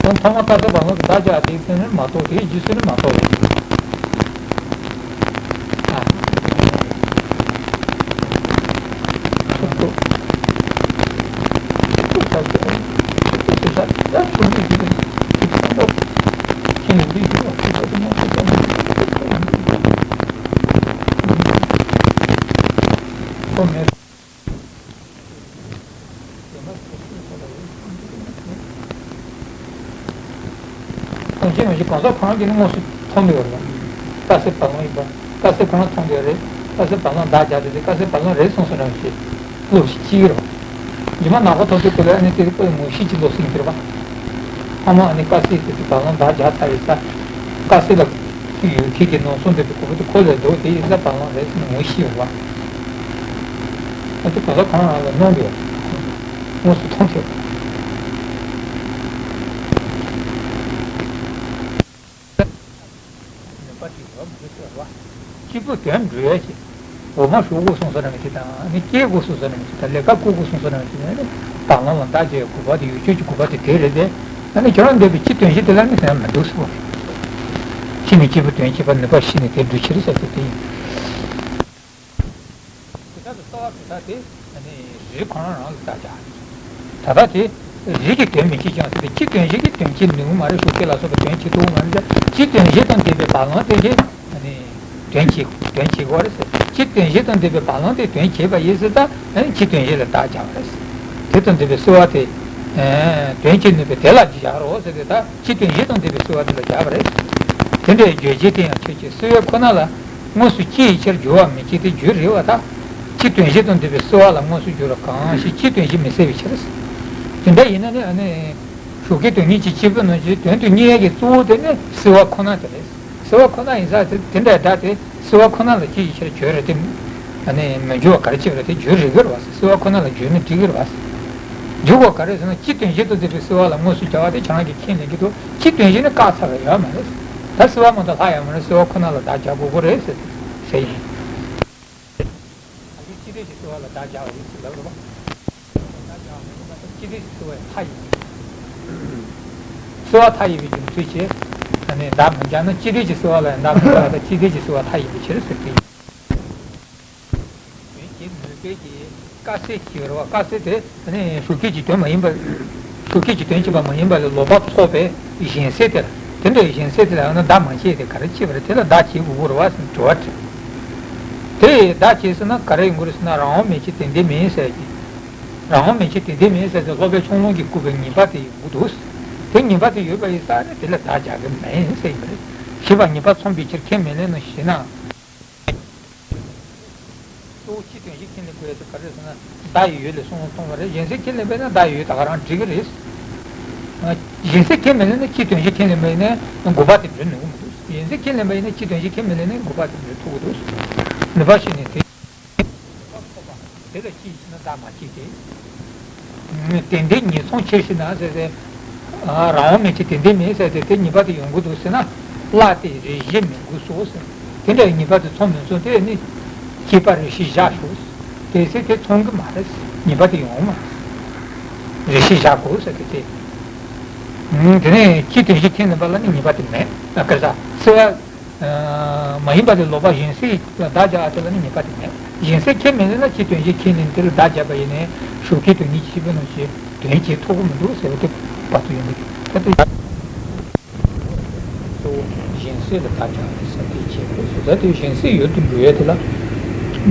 ཡང་ཐ་མ་དཀར་གསལ་བར་ལམ་དུ་བདག་རྒྱག་དེའི་ཚེ་ནི་མ་རྟོགས་དེའི་རྗེས་སུ་ནི་མ་རྟོགས་རེད། ཨ། ཐུབ་ཐུབ། ཐུབ་ཐུབ་ཐུབ་ཐུབ་ཐུབ་ཐུབ་ཐུབ། ཁྱེད་ནི་འདི་ཞུ་བ་ཐུབ་ཐུབ་ཐུབ་ཐུབ། ཁོ་མེད། གང་ཤེས་མ་ཤེས་གང་ཟག་ཁོ་རང་གིས་ནི་དངོས་སུ་མཐོང་གི་ཡོད་རེད། དཀར་གསལ་བར་ལམ་ཡིན་པ། དཀར་གསལ་ཁོ་རང་མཐོང་གི་ཡོད་རེད། དཀར་གསལ་བར་ལམ་བདག་རྒྱག་དེ་དེ་དཀར་གསལ་བར་ལམ་རེད་གསུངས་སོང་རང་ཞེས་བློ་ཞིག་སྐྱེ་གི་རེད། རྗེས་མ་ནག་པོ་མཐོང་དུས་དེ་ལ་ནི་དེ་ཁོའི་ངོ་ཤེས་ཀྱི་བློ་ཟིན་གྱི་རེད་པ། ཨ་མ་ནི་དཀར་གསལ་དེ་དེ་བར་ལམ་བདག་རྒྱག་ཚར་བའི་ས། དཀར་གསལ་ལ་ཡུལ་ཁྱེད་ཀྱི་ནང་གསུངས་འདོད་པའི་གོ་བ་དེ་ཁོ་ལས་ལྡོག་དེ་ཡིན་ས་བར་ལམ་རེད་ཟེར་ནས་ངོ་ཤེས་ཡོད་པ། ཨ་དེ་གང་ཟག་ཁོ་རང་རང་ལ་སྣང་གི་ཡོད། དངོས་སུ་མཐོང་ཐུབ། ནུས་པ་དེ་ཡོད་མ་རེད་ཟེར་བ། གཅིག་པུ་དོན་འགྲུབ་ཡ་ཞིག་འོ་མ་ཞོག་དགོས་གསུངས་ས་རང་ཞིག་དང་ནི་སྐྱེ་དགོས་གསུངས་ས་རང་ཞིག་དང་ལས་ཀ་བསྐོ་དགོས་གསུངས་ས་རང་ཞིག་ནས་ནི་བར་ལམ་ལ་བདག་རྒྱག་གོ་བ་དེ་ཡུལ་ཆོས་ཀྱི་གོ་བ་དེ་དེ་རེད་དེ། ཨ་ནི་ཁྱོད་རང་འདོད་པའི་སྤྱི་དོན་བཞི་དེ་ལ་ནི་ཟེར་ན་མི་འདུག་ཟེར་བ། ཕྱི་ནས་གཅིག་པུ་དོན་བྱེད་པ་ནུས་པ་ཤི་ནས་དེ་འགྲུབ་ཕྱིར་ཟེར་ཏེ་དེ་ཡིན། དེ་ལྟར་དུ་རྩ་བ་གྲུབ་མཐའ་དེ་ནི་རིགས་ཁོ་རང་རང་ལ་བདག་རྒྱག་ད་ལྟ་དེ་རིགས་ཀྱི་དོན་མི་བྱེད་ཀྱང་ཟེར་ཏེ་སྤྱི་དོན་བཞི་གི་དོན་བྱེད་ནུས་མ་རེད་ཞོགས་ཀྱི་ལ་སོགས་པ་དོན་བྱེད་ཐུབ་མ་རེད། སྤྱི་དོན་བཞི་དང་ལྡན་པའི་བར་ལམ་དེ་གིས་ནི་དོན་བྱེད་དོན་བྱེད་དགོས་རེད་ཟེར། སྤྱི་དོན་བཞི་དང་ལྡན་པའི་བར་ལམ་དེ་དོན་བྱེད་པ་ཡིན་ཟེར་ད་ནི་སྤྱི་དོན་བཞི་ལ་བདག་རྒྱག་པ་རེད་ཟེར། དེ་དང་ལྡན་པའི་གསོལ་བ་དེ་དོན་བྱེད་ནུས་པའི་དེ་ལ་བཞག་རོགས་ཟེར་ཏེ་ད་སྤྱི་དོན་བཞི་དང་ལྡན་པའི་གསོལ་བ་དེ་ལ་བཞག་པ་རེད། དེ་འདྲའི་བརྗོད་བྱེད་དེ་ཡང་ཁྱོད་ཀྱི་གསོལ་བ་ཁོ་ན་ལ། དངོས་སུ་ཅི་ཡི་ཕྱིར་སྦྱོར་བར་མི་བྱེད་དེ་རྒྱུ་རེད་བ་དང་། སྤྱི་དོན་བཞི་དང་ལྡན་པའི་གསོལ་བ་ལ་དངོས་སུ་སྦྱོར་བ་གང་ཞིག་སྤྱི་དོན་བཞི་མི་གསལ་བའི་ཕྱིར། དེ་འདྲ་ཡིན་ན་ནི་ཨ་ནི། ཞོགས་ཀའི་དོན་གཉིས་ཀྱི་སྐྱེས་བུ་རྣམས་ཀྱི་དོན་དུ་གཉེར་ཡས་ཀྱི་གཙོ་བོ་དེ་ནི་བསྲེ་བ་ཁོ་ན་དེ་རེད། བསྲེ་བ་ཁོ་ན་ཡིན་ས་དེ་དེ་འདྲའི་སྒྲ་དེ་བསྲེ་བ་ཁོ་ན་ལ་སྐྱེ་ཡི་ཕྱིར་བརྗོད་རེད་དེ། ཨ་ནི་མི་འགྱུར་བ་ག་རེ་བྱེད་པ་རེད་དེ་བརྗོད་རིགས་རེད་བ། བསྲེ་བ་ཁོ་ན་ལ་བརྗོད་མི་འགྲིག་གི་རེད་བ། འགྲིག་གོ་ག་རེ་ཟེར་ན་སྤྱི་དོན་བཞིན་དུ་མཛད་པའི་བསྲེ་བ་ལ་དངོས་སུ་སྦྱར་བ་དེ་ཁྱེད་རང་གིས་ཁས་ལེན་གྱི་འདུག་སྤྱི་དོན་བཞིན་ནི་བཀག་ཚར་བ་ཡོད་མ་རེད། ད་བསྲེ་བ་མ་གཏོགས་ལྷག་ཡོད་མ་རེད། བསྲེ་བ་ཁོ་ན་ལ་བདག་སྦྱར་དགོས་ཀྱི་རེད་ཟེར་ཟེར་ཡིན། ད་གིན་སྤྱི་དོན་གྱི་བསྲེ་བ་ལ་བདག་སྦྱར་བ་ཡིན་ཟེར་ལབ་རེད་པ། བདག་སྦྱར་བ་མ་ཡིན་པ་དང་སྤྱི་དོན་གྱི་བསྲེ་བ་ཡི་མཐའ་ཡིན། བསྲེ་བ་མཐའ་ཡིན་པའི་རྒྱུ་མཚན་གྱིས་ཨ་ནི་བདག་མི་སྦྱར་ན་སྤྱི་དོན་གྱི་བསྲེ་བ་ལ་ཡང་བདག་མི་སྦྱར་བ་དང་སྤྱི་དོན་གྱི་བསྲེ་བ་མཐའ་ཡིན་པའི་ཕྱིར་ཟེར་ཏེ། དོན་གྱི་མོས་པའི་གི་དཀར་གསལ་གྱི་རེད་བ། དཀར་གསལ་དེ་ནི་ཞོགས་ཀས་ཀྱི་དོན་མ་ཡིན་པ། ཞོགས་ཀས་ཀྱི་དོན་བྱེད་པ་མ་ཡིན་པ་ལས་ལོག་པ་ཚོགས་པའི་གཞན་སེལ་དེ་ལ། དེ་འདྲའི་གཞན་སེལ་དེ་ལ་ཡང་ན་བདག་མ་བྱས་ཏེ་ག་རེ་བྱེད་པ་རེད། དེ་ལ་བདག་བྱེད་དགོས་ཀྱི་རེད་བ་ཟེར་དྲི་བ་དྲིས། དེ་བདག་བྱས་ཟེར་ན་ག་རེ་ཡོང་གི་རེད་ཟེར་ན་རང་དབང་མན་ཆད་དེ་འདི་མིན་ཟེར་གྱི། རང་དབང་མན་ཆད་དེ་འདི་མིན་ཟེར་ཏེ་སློབ་པའི་ཆུང་ལུང་གིས་བཀོད་པའི་ངེས་པ་དེ་ཡོང་གི་འདུག་དེ་ངེས་པ་དེ་ཡོད་པ་ཡིན་ཙང་ནི་དེ་ལ་བདག་སྦྱར་གྱི་མིན་ཟེར་གྱི་རེད། ཞེས་པ་ངེས་པ་མཚོན་པའི་ཕྱིར་ཁས་མི་ལེན་ནོ་ཞེ་ན། གཙོ་བོ་སྤྱི་དོན་བཞི་ཁས་ལེན་དགོས་ཡ་དེ་ག་རེ་ཟེར་ན་བདག་ཡི་ཡུལ་ལས་གསུངས་གསུངས་པ་རེད། གཞན་སེལ་ཁས་ལེན་པ་ཡིན་ན་བདག་ཡི་ཡུལ་ད་ག་རང་འགྲིག་གི་རེད། གཞན་སེལ་ཁས་མི་ལེན་ན་སྤྱི་དོན་བཞི་ཁས་ལེན་པ་ཡིན་ན་དགོས་པ་དེ་འགྲུབ་ནུས་ཀྱི་མི་འདུག་གཞན་སེལ་ཁས་ལེན་པ་ཡིན་ན་སྤྱི་དོན་བཞི་ཁས་མི་ལེན་ན་དགོས་པ་དེ་འགྲུབ་ཐུབ་ཀྱི་འདུག་ནུས་པ་ཞིག་ནི་དེ། དེ་ལ་ཅི་ཡིན་ན་བདག་མ་བྱས་ཏེ། དེ་འདྲའི་ཉེས་མཚང་ཆེར་ཞིག་ན་ཟེར་ཏེ། རང་དབང་མན་ཆད་དེ་འདི་མིན་ཟེར་ཏེ་དེ་ངེས་པ་དེ་ཡོང་གི་འདུག་ཟེར་ན། བླ་དེ་རེ་ཞིག་མི་དགོས་སོ་ཟེར། དེ་འདྲའི་ངེས་པ་དེ་མཚོན་མི་མཚོན་དེ་ནི། སྐྱེས་པ་རེ་ཞིག་བཞག་ཤོག་དེ་ཟེར་དེ་མཚོན་གི་མ་རེད། ངེས་པ་དེ་ཡོང་མ་རེད། རེ་ཞིག་བཞག་དགོས་ཟེར་ཏེ་དེ། དེ་ནས་སྤྱི་དོན་བཞི་ཁས་ལེན་པ་ལ་ནི་ངེས་པ་དེ་མེད། ད་ག་ས་བསྲེ་བ། མ་ཡིན་པ་ལས་ལོག་པ་གཞན་སེལ་ལ་བདག་སྦྱར་བ་དེ་ལ་ནི་ངེས་པ་དེ་མེད། གཞན་སེལ་ཁས་མི་ལེན་ན་སྤྱི་དོན་བཞི་ཁས་ལེན་དེ་ལ་བདག་སྦྱར་བ་ཡིན་ནའི་ཞོགས་ཀའི་དོན་གཉིས་ཀྱི་སྐྱེས་བུ་རྣམས་ཀྱི་དོན་བྱེད་ཐུབ་ཀྱི་མི་འདུག་ཟེར་བ་དེ་བར་དུ་ཡོང་གི་འདུག་ད་དེ་གཙོ་བོ་གཞན་སེལ་ལ་བདག་སྦྱར་བ་རེད་ཟེར་དེ་བྱེད་དགོས་ཟེར། ད་དེ་གཞན་སེལ་ཡུལ་དུ་འགྲོ་ཡས་དེ་ལ།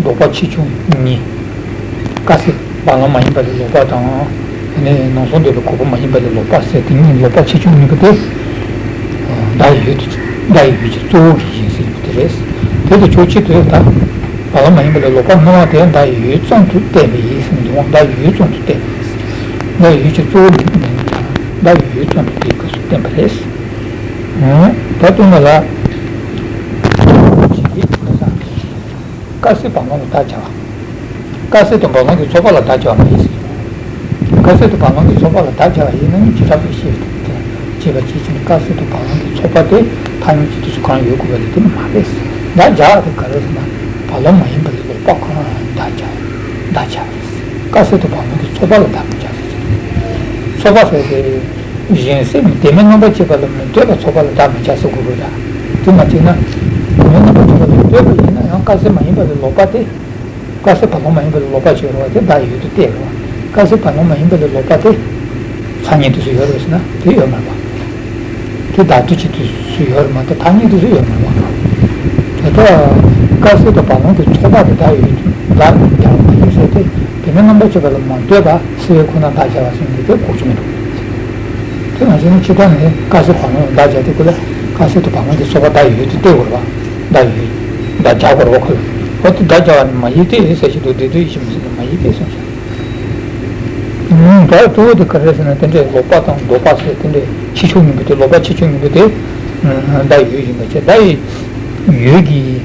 ལོག་པ་ཆེ་ཆུང་གཉིས། དཀར་སེལ་བ་ལང་མ་ཡིན་པ་ལས་ལོག་པ་དང་། ནི་ནང་གསང་འདོད་པའི་གོ་འཕང་མ་ཡིན་པ་ལས་ལོག་པ་ཟེར་དེ་གཉིས་ལོག་པ་ཆེ་ཆུང་གཉིས་པོ་དེ། བདག་ཡི་ཡུལ་དུ་བདག་ཡི་ཡུལ་གྱི་གཙོ་བོ་གི་གཞན་སེལ་ཡུལ་དེ་རེད། དེ་དུ་ཕྱོགས་གཅིག་ཏུ་ད། བ་ལང་མ་ཡིན་པ་ལས་ལོག་པར་སྣང་བ་དེ་བདག་ཡི་ཡུལ་ཙམ་དུ་བསྟན་པ་ཡིན་ཟེར་འདུག་བདག་ཡི་ཡུལ་ཙམ་དུ་བསྟན་པ་ཡིན། བདག་ཡི་ཡུལ་གྱི་གཙོ་བོ་ནི་བདག་ཡི་ཡུལ་ཙམ་དུ་དེའི་སྐབས་སུ་བསྟན་པ་རེད། ད་དུ་ང་ལ། དཀར་སེལ་བ་ལང་ལ་བདག་སྦྱར་བ། དཀར་སེལ་དང་བ་ལང་གི་ཚོགས་པ་ལ་བདག་སྦྱར་བ་མ་ཡིན་ཟེར། དཀར་སེལ་དང་བ་ལང་གི་ཚོགས་པ་ལ་བདག་སྦྱར་བ་ཡིན་ན་ནི་བྱེ་བྲག་པའི་ཤེས་པ་དེ་བྱས་པ་ཅིའི་ཕྱིར་དཀར་སེལ་དང་བ་ལང་གི་ཚོགས་པ་དེ་ཐ་སྙད་ཀྱི་དུས་སུ་གང་ཡོད་དགོས་པ་ལས་དེ་མ་རེད། བདག་སྦྱར་བ་དེ་ག་རེ་ཟེར་ན་བ་ལང་མ་ཡིན་པ་ལས་ལོག་པ་གང་ལ་བདག་སྦྱར་བ་བདག་སྦྱར་བ་རེད། དཀར་སེལ་དང་བ་ལང་གི་ཚོགས་པ་ལ་བདག་མི་སྦྱར་ཟེར། ཚོགས་པ་ཟེར་ཏེ། གཞན་སེལ་དེ་མིན་རྣམ་པར་ཕྱེ་བ་ལ་མི་ལྟོས་པ་ཚོགས་པ་ལ་བདག་མི་སྦྱར་ཟེར་དགོས་རེད་ད། དེ་མ་བྱས་ན། དེ་མིན་རྣམ་པར་ཕྱེ་བ་ལ་ལྟོས་པ་ཡིན་ན་ཡང་དཀར་སེལ་མ་ཡིན་པ་ལས་ལོག་པ་དེ། དཀར་སེལ་བ་ལང་མ་ཡིན་པ་ལས་ལོག་པ་ཅིག་ཡོད་རེད་བ་དེ་བདག་ཡི་ཡུལ་དུ་བསྟན་རེད་བ། དཀར་སེལ་བ་ལང་མ་ཡིན་པ་ལས་ལོག་པ་དེ། ཐ་སྙད་དུས་སུ་ཡོད་རེད་ཟེར་ན་དེ་ཡོད་མ་རེད་བ། དེ་བདག་ལྟོས་ཀྱི་དུས་སུ་ཡོད་རེད་མ་གཏོགས་ཐ་སྙད་དུས་སུ་ཡོད་མ་རེད་བ། དེ་ལྟར། དཀར་སེལ་དང་བ་ལང་གི་ཚོགས་པ་དེ་བདག་ཡི་ཡུལ་དུ་བདག་སྦྱར་བ་མ་ཡིན་ཟེར་ཏེ། དེ་མིན་རྣམ་པར་ཕྱེ་བ་ལ་མ་ལྟོས་པ་བསྲེ་བའི་ཁོ་ན་བདག་སྦྱར་བ་ཟེར་ནས་དེ་གོ་རྒྱུ་མི་འདུག་དེ་ནང་བཞིན་ཕྱི་ལྟར་ནས་དཀར་སེལ་བ་ལང་ལ་བདག་སྦྱར་ཏེ་ཁོ་ལ་དཀར་སེལ་དང་བ་ལང་གི་ཚོགས་པ་བདག་ཡི་ཡུལ་དུ་བསྟན་དགོས་རེད་བ། བདག་ཡི་ཡུལ། བདག་སྦྱར་དགོས་རེད་བ་ཁོ་ལ། འོ་དེ་བདག་སྦྱར་བ་ནི་མ་ཡིན་ཏེ་ཟེར་ཞིག་འདུག་དེ་དུས་ཡིད་ཆེས་མི་སྲིད་པ་མ་ཡིན་ཏེ་གསུངས་སོ། ད་གཙོ་བོ་དེ་ག་རེ་ཟེར་ན་དེ་འདྲའི་ལོག་པ་དང་ལྡོག་པ་ཟེར་དེ་འདྲའི་ཆེ་ཆུང་གཉིས་པོ་དེ་ལོག་པ་ཆེ་ཆུང་གཉིས་པོ་དེ། བདག་ཡི་ཡུལ་ཡིན་པ་བྱས་བདག་ཡི་ཡུལ་གྱི།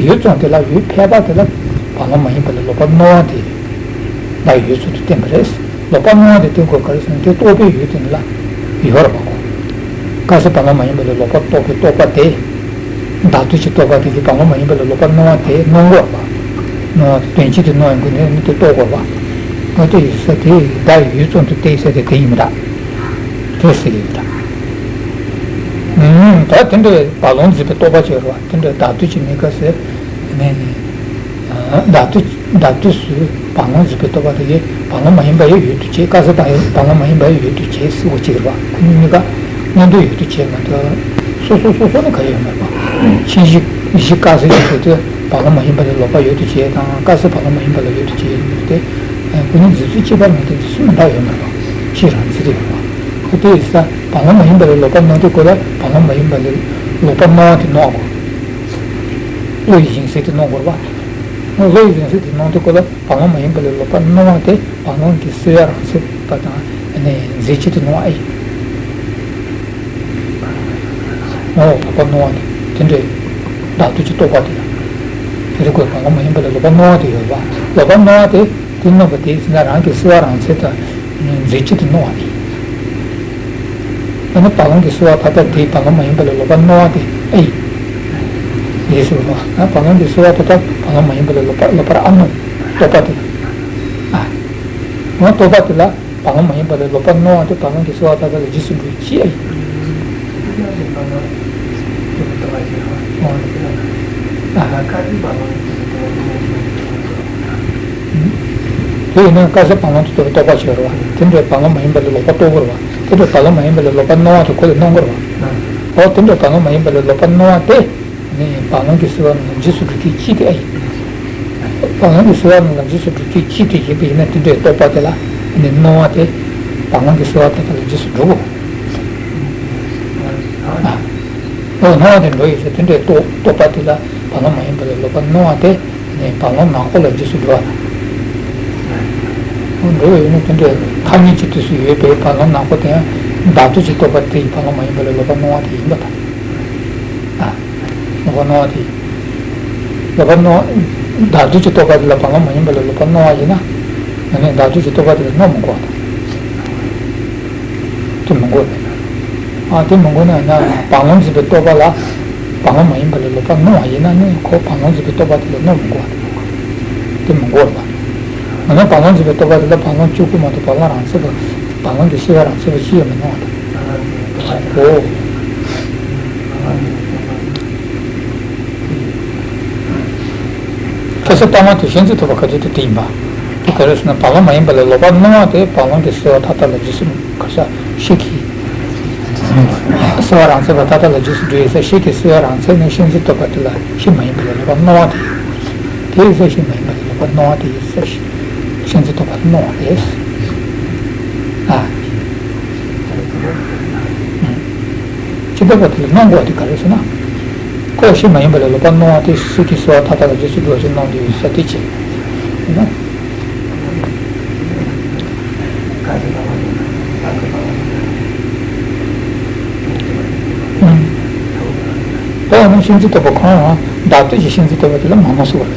ཡུལ་ཙམ་དེ་ལ་ཡུལ་ཕལ་པ་དེ་ལ་བ་ལང་མ་ཡིན་པ་ལས་ལོག་པ་སྣང་བ་དེ། བདག་ཡི་ཡུལ་ཚུལ་དུ་བསྟན་པ་རེད། ལོག་པ་སྣང་བ་དེ་བསྟན་དགོས་ག་རེ་ཟེར་ན་དེ་རྟོག་པའི་ཡུལ་དེ་ནི་ལ་ཡོད་རེད་པ་གོ། དཀར་སེལ་བ་ལང་མ་ཡིན་པ་ལས་ལོག་པ་རྟོག་པའི་རྟོག་པ་དེ། བདག་ལྟོས་ཀྱི་རྟོག་པ་དེ་གིས་བ་ལང་མ་ཡིན་པ་ལས་ལོག་པ་སྣང་བ་དེ་སྣང་དགོས་རེད་པ། སྣང་བ་དོན་སྤྱི་དེ་སྣང་ཡོང་དགོས་ནས་ནི་དེ་རྟོགས་དགོས་རེད་པ། འོ་དེ་ཡིན་ས་དེ་བདག་ཡི་ཡུལ་ཙམ་དུ་བསྟན་ས་དེ་དེ་ཡིན་པ་འདྲ། དེ་ཟེར་གྱི་ཡོད་པ་འདྲ། ད་དེ་འདྲའི་བ་ལང་འཛིན་པའི་རྟོག་པ་ཅིག་ཡོད་རེད་པ་དེ་འདྲའི་བདག་ལྟོས་ཀྱི་མི་དཀར་སེལ། ནས་ནི། བདག་ལྟོས་བདག་ལྟོས་སུ་བ་ལང་འཛིན་པའི་རྟོག་པ་དེ་གིས་བ་ལང་མ་ཡིན་པ་ཡང་ཡུལ་དུ་བྱེད། དཀར་སེལ་དང་ཡང་བ་ལང་མ་ཡིན་པ་ཡང་ཡུལ་དུ་བྱེད་ཟེར་བ་ཅིག་རེད་པ། ཁོ་གཉིས་གཉིས་ཀ་མཉམ་དུ་ཡུལ་དུ་བྱེད་མ་གཏོགས་སོ་སོ་སོ་སོ་ནི་ག་ཡང་ཡོད་མ་རེད་པ། ཕྱིན་གཞི་གཞི་དཀར་སེལ་གྱི་དུས་དེ་བ་ལང་མ་ཡིན་པ་ལས་ལོག་པ་ཡུལ་དུ་བྱེད་དང་དཀར་སེལ་བ་ལང་མ་ཡིན་པ་ལ་ཡུལ་དུ་བྱེད་ཡིན་པ་དེ། ཁོ་གཉིས་འཛིན་ཚུལ་གཅིག་པ་མིན་ཏེ་འཛིན་ཚུལ་མི་འདྲ་ཡོད་མ་རེད་པ། ཕྱིས་རང་འཛིན་རེད་པ། ཁོ་དེ་ཡིན་ས་བ་ལང་མ་ཡིན་པ་ལས་ལོག་པ་སྣང་དུས་ཁོ་ལ་བ་ལང་མ་ཡིན་པ་ལས་ལོག་པ་སྣང་བ་དེ་སྣང་དགོས། བློ་ཡི་གཞན་སེལ་དེ་སྣང་དགོས་རེད་པ། བློ་ཡི་གཞན་སེལ་དེ་སྣང་དུས་ཁོ་ལ་བ་ལང་མ་ཡིན་པ་ལས་ལོག་པ་སྣང་བ་དེ་བ་ལང་གི་བསྲེ་བ་རང་འཚོལ་བ་དང་ ནས་འཛིན་བྱེད་དུ་སྣང་བ་ཨེ་ཡིན། འོ་ལོག་པར་སྣང་བ་དེ་དེ་འདྲའི་བདག་ཏུ་ཅིག་རྟོག་པ་དེ་ལ། དེ་རིགས་ཀྱི་བ་ལང་མ་ཡིན་པ་ལ་ལོག་པར་སྣང་བ་དེ་ཡོད་པ། ལོག་པར་སྣང་བ་དེ་དེ་སྣང་བ་དེ་ཟེར་ན་རང་གི་སྲིད་པ་རང་མཚན་དང་འཛིན་བྱེད་དུ་སྣང་བ་ཨེ་ཡིན། ཨ་ནི་བ་ལང་གི་སྲིད་པ་མཐའ་དག་དེ་བ་ལང་མ་ཡིན་པ་ལ་ལོག་པར་སྣང་བ་དེ་ཨེ་ཡིན། ཡིན་ཟེར་བ། བ་ལང་གི་སྲིད་པ་མཐའ་དག་བ་ལང་མ་ཡིན་པ་ལ་ལོག་པར་ལོག་པར་ཨ་སྣང་རྟོག་པ་དེ་ལ། ཨ། འོ་རྟོག་པ་དེ་ལ། བ་ལང་མ་ཡིན་པ་ལ་ལོག་པར་སྣང་བ་དེ་བ་ལང་གི་སྲིད་པ་མཐའ་དག་ལ་རྗེས་སུ་འགྲོ་བའི་ཕྱིར་ཨེ་ཡིན། དེ་ཡིན་ན་དཀར་གསལ་བ་ལང་དུ་རྟོག་པའི་རྟོག་པ་ཞིག་ཡོད་རེད་བ། དེ་འདྲའི་བ་ལང་མ་ཡིན་པ་ལ་ལོག་པར་རྟོག་དགོས་རེད་བ། དེ་འདྲའི་བ་ལང་མ་ཡིན་པ་ལ་ལོག་པར་སྣང་བ་དེ་ཁོ་ལ་སྣང་དགོས་རེད་བ། འོ་དེ་འདྲའི་བ་ལང་མ་ཡིན་པ་ལ་ལོག་པར་སྣང་བ་དེ། ནི་བ་ལང་གི་སྲིད་པ་རྣམས་ལ་རྗེས་སུ་འགྲོ་བའི་ཕྱིར་དེ་ཨེ་ཡིན། བ་ལང་གི་སྲིད་པ་རྣམས་ལ་རྗེས་སུ་འགྲོ་བའི་ཕྱིར་དེ་ཡིན་པ་ཡིན་ན་དེ་འདྲའི་རྟོག་པ་དེ་ལ་ནི་སྣང་བ་དེ་བ་ལང་གི་སྲིད་པ་མཐའ་དག་ལ་རྗེས་སུ་འགྲོ་དགོས། ཨ། འོ་སྣང་བ་དེ་འགྲོ་ཡོད་ཚེ་དེ་འདྲའི་རྟོག་རྟོག་པ་དེ་ལ་བ་ལང་མ་ཡིན་པ་ལ་ལོག་པར་སྣང་བ་དེ་ནི་བ་ལང་ནག་པོ་ལ་རྗེས་སུ་འགྲོ་བ་དང་། འོ་འགྲོ་ཡོད་ན་དེ་འདྲའི་ཐ་སྙད་ཀྱི་དུས་སུ་ཡོད་པའི་བ་ལང་ནག་པོ་དེ་ཡང་བདག་ཏུ་ཅིག་རྟོག་པ་དེ་ཡི་བ་ལང་མ་ཡིན་པ་ལ་ལོག་པར་སྣང་བ་དེ་ཡིན་པ་དང་། ཨ། ལོག་པར་སྣང་བ་དེ། ལོག་པར་སྣང་བ། བདག་ཏུ་ཅིག་རྟོག་པ་དེ་ལ་བ་ལང་མ་ཡིན་པ་ལ་ལོག་པར་སྣང་བ་ཡིན་ན། ཨ་ནི་བདག་ཏུ་ཅིག་རྟོག་པ་དེ་ལ་སྣང་མི་དགོས་པ་དང་། དེ་མི་དགོས་པས་ན། ཨ་དེ་མི་དགོས་ན་ཡང་ན་བ་ལང་འཛིན་པའི་རྟོག་པ་ལ། བ་ལང་མ་ཡིན་པ་ལ་ལོག་པར་སྣང་བ་ཡིན་ན་ནི་ཁོ་བ་ལང་འཛིན་པའི་རྟོག་པ་དེ་ལ་སྣང་མི་དགོས་པ་དང་། དེ་མི་དགོས་པ། ཨ་ནི་བ་ལང་འཛིན་པའི་རྟོག་པ་དེ་ལ་བ་ལང་གཅིག་པུ་མ་གཏོགས་བ་ལང་རང་མཚན་པ། བ་ལང་གི་སྲིད་པ་རང་མཚན་པ་ཅི་ཡང་མི་སྣང་བ་དང་། འོ། ཁ་སང་ལྟ་མ་དེ་ཤེས་འཛིན་རྟོག་པ་ག་དུས་དེ་དེ་ཡིན་པ། དེ་ག་རེ་ཟེར་ན་བ་ལང་མ་ཡིན་པ་ལ་ལོག་པར་སྣང་བ་དེ་བ་ལང་གི་སྲིད་པ་མཐའ་དག་ལ་རྗེས་སུ་ག་ས་ཤེས་ཀྱི། སྲིད་པ་རང་མཚན་པ་མཐའ་དག་ལ་རྗེས་སུ་འགྲོ་ཡི་ས་ཤེས་ཀྱི་སྲིད་པ་རང་མཚན་ནི་ཤེས་འཛིན་རྟོག་པ་དེ་ལ་ཤེས་མ་ཡིན་པ་ལ་ལོག་པར་སྣང་བ་དེ། དེ་ཡི་ས་ཤེས་མ་ཡིན་པ་ལ་ལོག་པར་སྣང་བ་དེ་ཡི་ས་ཤེས་འཛིན་རྟོག་པ་སྣང་བ་རེད། ཨ། ཅི་ལྟ་བ་དེ་ལ་སྣང་དགོས་དེ་ག་རེ་ཟེར་ན། ཁོ་ཤེས་མ་ཡིན་པ་ལ་ལོག་པར་སྣང་བ་དེ་སྲིད་ཀྱི་སྲིད་པ་མཐའ་དག་ལ་རྗེས་སུ་འགྲོ་བ་ཞིག་སྣང་དུ་ཡོད་ས་དེ་ཅི། ན། ད་ཡང་ན་ཤེས་འཛིན་རྟོག་པ་གང་ཡང་བདག་ཏུ་ཅིག་ཤེས་འཛིན་རྟོག་པ་དེ་ལ་མ་སྣང་ཟེར་བ་རེད།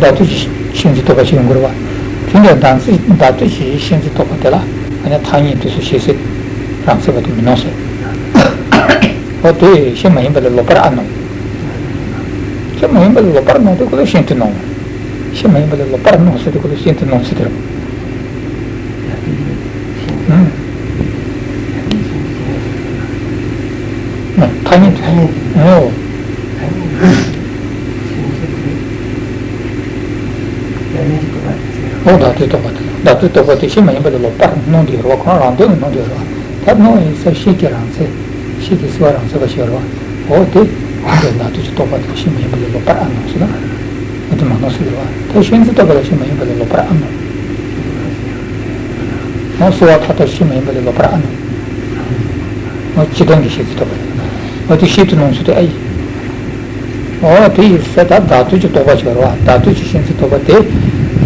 བདག་ཏུ་ཅིག་ཤེས་འཛིན་རྟོག་པ་ཅིག་ཡོང་དགོས་རེད་བ། དེ་འདྲ་བདག་འཛིན་བདག་ཏུ་ཅིག་ཤེས་འཛིན་རྟོག་པ་དེ་ལ་ཨ་ནི་ཐ་སྙད་དུས་སུ་ཤེས་ཟིན་རང་མཚན་པ་དེ་མི་སྣང་ཟེར། འོ་དེ་ཤེས་མ་ཡིན་པ་ལ་ལོག་པར་ཨ་སྣང་། ཤེས་མ་ཡིན་པ་ལ་ལོག་པར་སྣང་དེ་ཁོ་ལ་ཤེས་འཛིན་སྣང་། ཤེས་མ་ཡིན་པ་ལ་ལོག་པར་སྣང་ཟེར་དེ་ཁོ་ལ་ཤེས་འཛིན་སྣང་ཟེར་དེ་རེད། ཐ་སྙད་དུ། ཐ་སྙད་དུ། ཨོ། ཨོ་བདག་ཏུ་རྟོག་པ་དེ། བདག་ཏུ་རྟོག་པ་དེ་ཤེས་མ་ཡིན་པ་ལ་ལོག་པར་སྣང་དུ་ཡོད་རེད་བ། ཁོ་རང་རང་དོན་ལ་སྣང་དུ་ཡོད་རེད་བ། ད་སྣང་ཡིན་ས་ཤེས་ཀྱི་རང་མཚན། ཤེས་ཀྱི་སྲིད་པ་རང་མཚན་པ་ཞིག་ཡོད་རེད་བ། འོ་དེ། དེ་འདྲའི་བདག་ཏུ་ཅིག་རྟོག་པ་དེ་ཤེས་མ་ཡིན་པ་ལ་ལོག་པར་ཨ་སྣང་ཟེར་ན། འོ་དེ་མ་སྣང་ཟེར་གྱི་རེད་བ། ད་ཤེས་འཛིན་རྟོག་པ་ལ་ཤེས་མ་ཡིན་པ་ལ་ལོག་པར་ཨ་སྣང་། འོ་སྲིད་པ་མཐའ་དག་ཤེས་མ་ཡིན་པ་ལ་ལོག་པར་ཨ་སྣང་། འོ་སྤྱི་དོན་གྱི་ཤེས་འཛིན་རྟོག་པ་རེད། འོ་དེ་ཤེས་འཛིན་སྣང་ཚུལ་དེ་ཨ་ཡིན། འོ་དེ་ཡི་ས་ད་བདག་ཏུ་ཅིག་རྟོག་པ་ཅིག་ཡོད་རེད་བ། བདག་ཏུ་ཅིག་ཤེས་འཛིན་རྟོག་པ་དེ་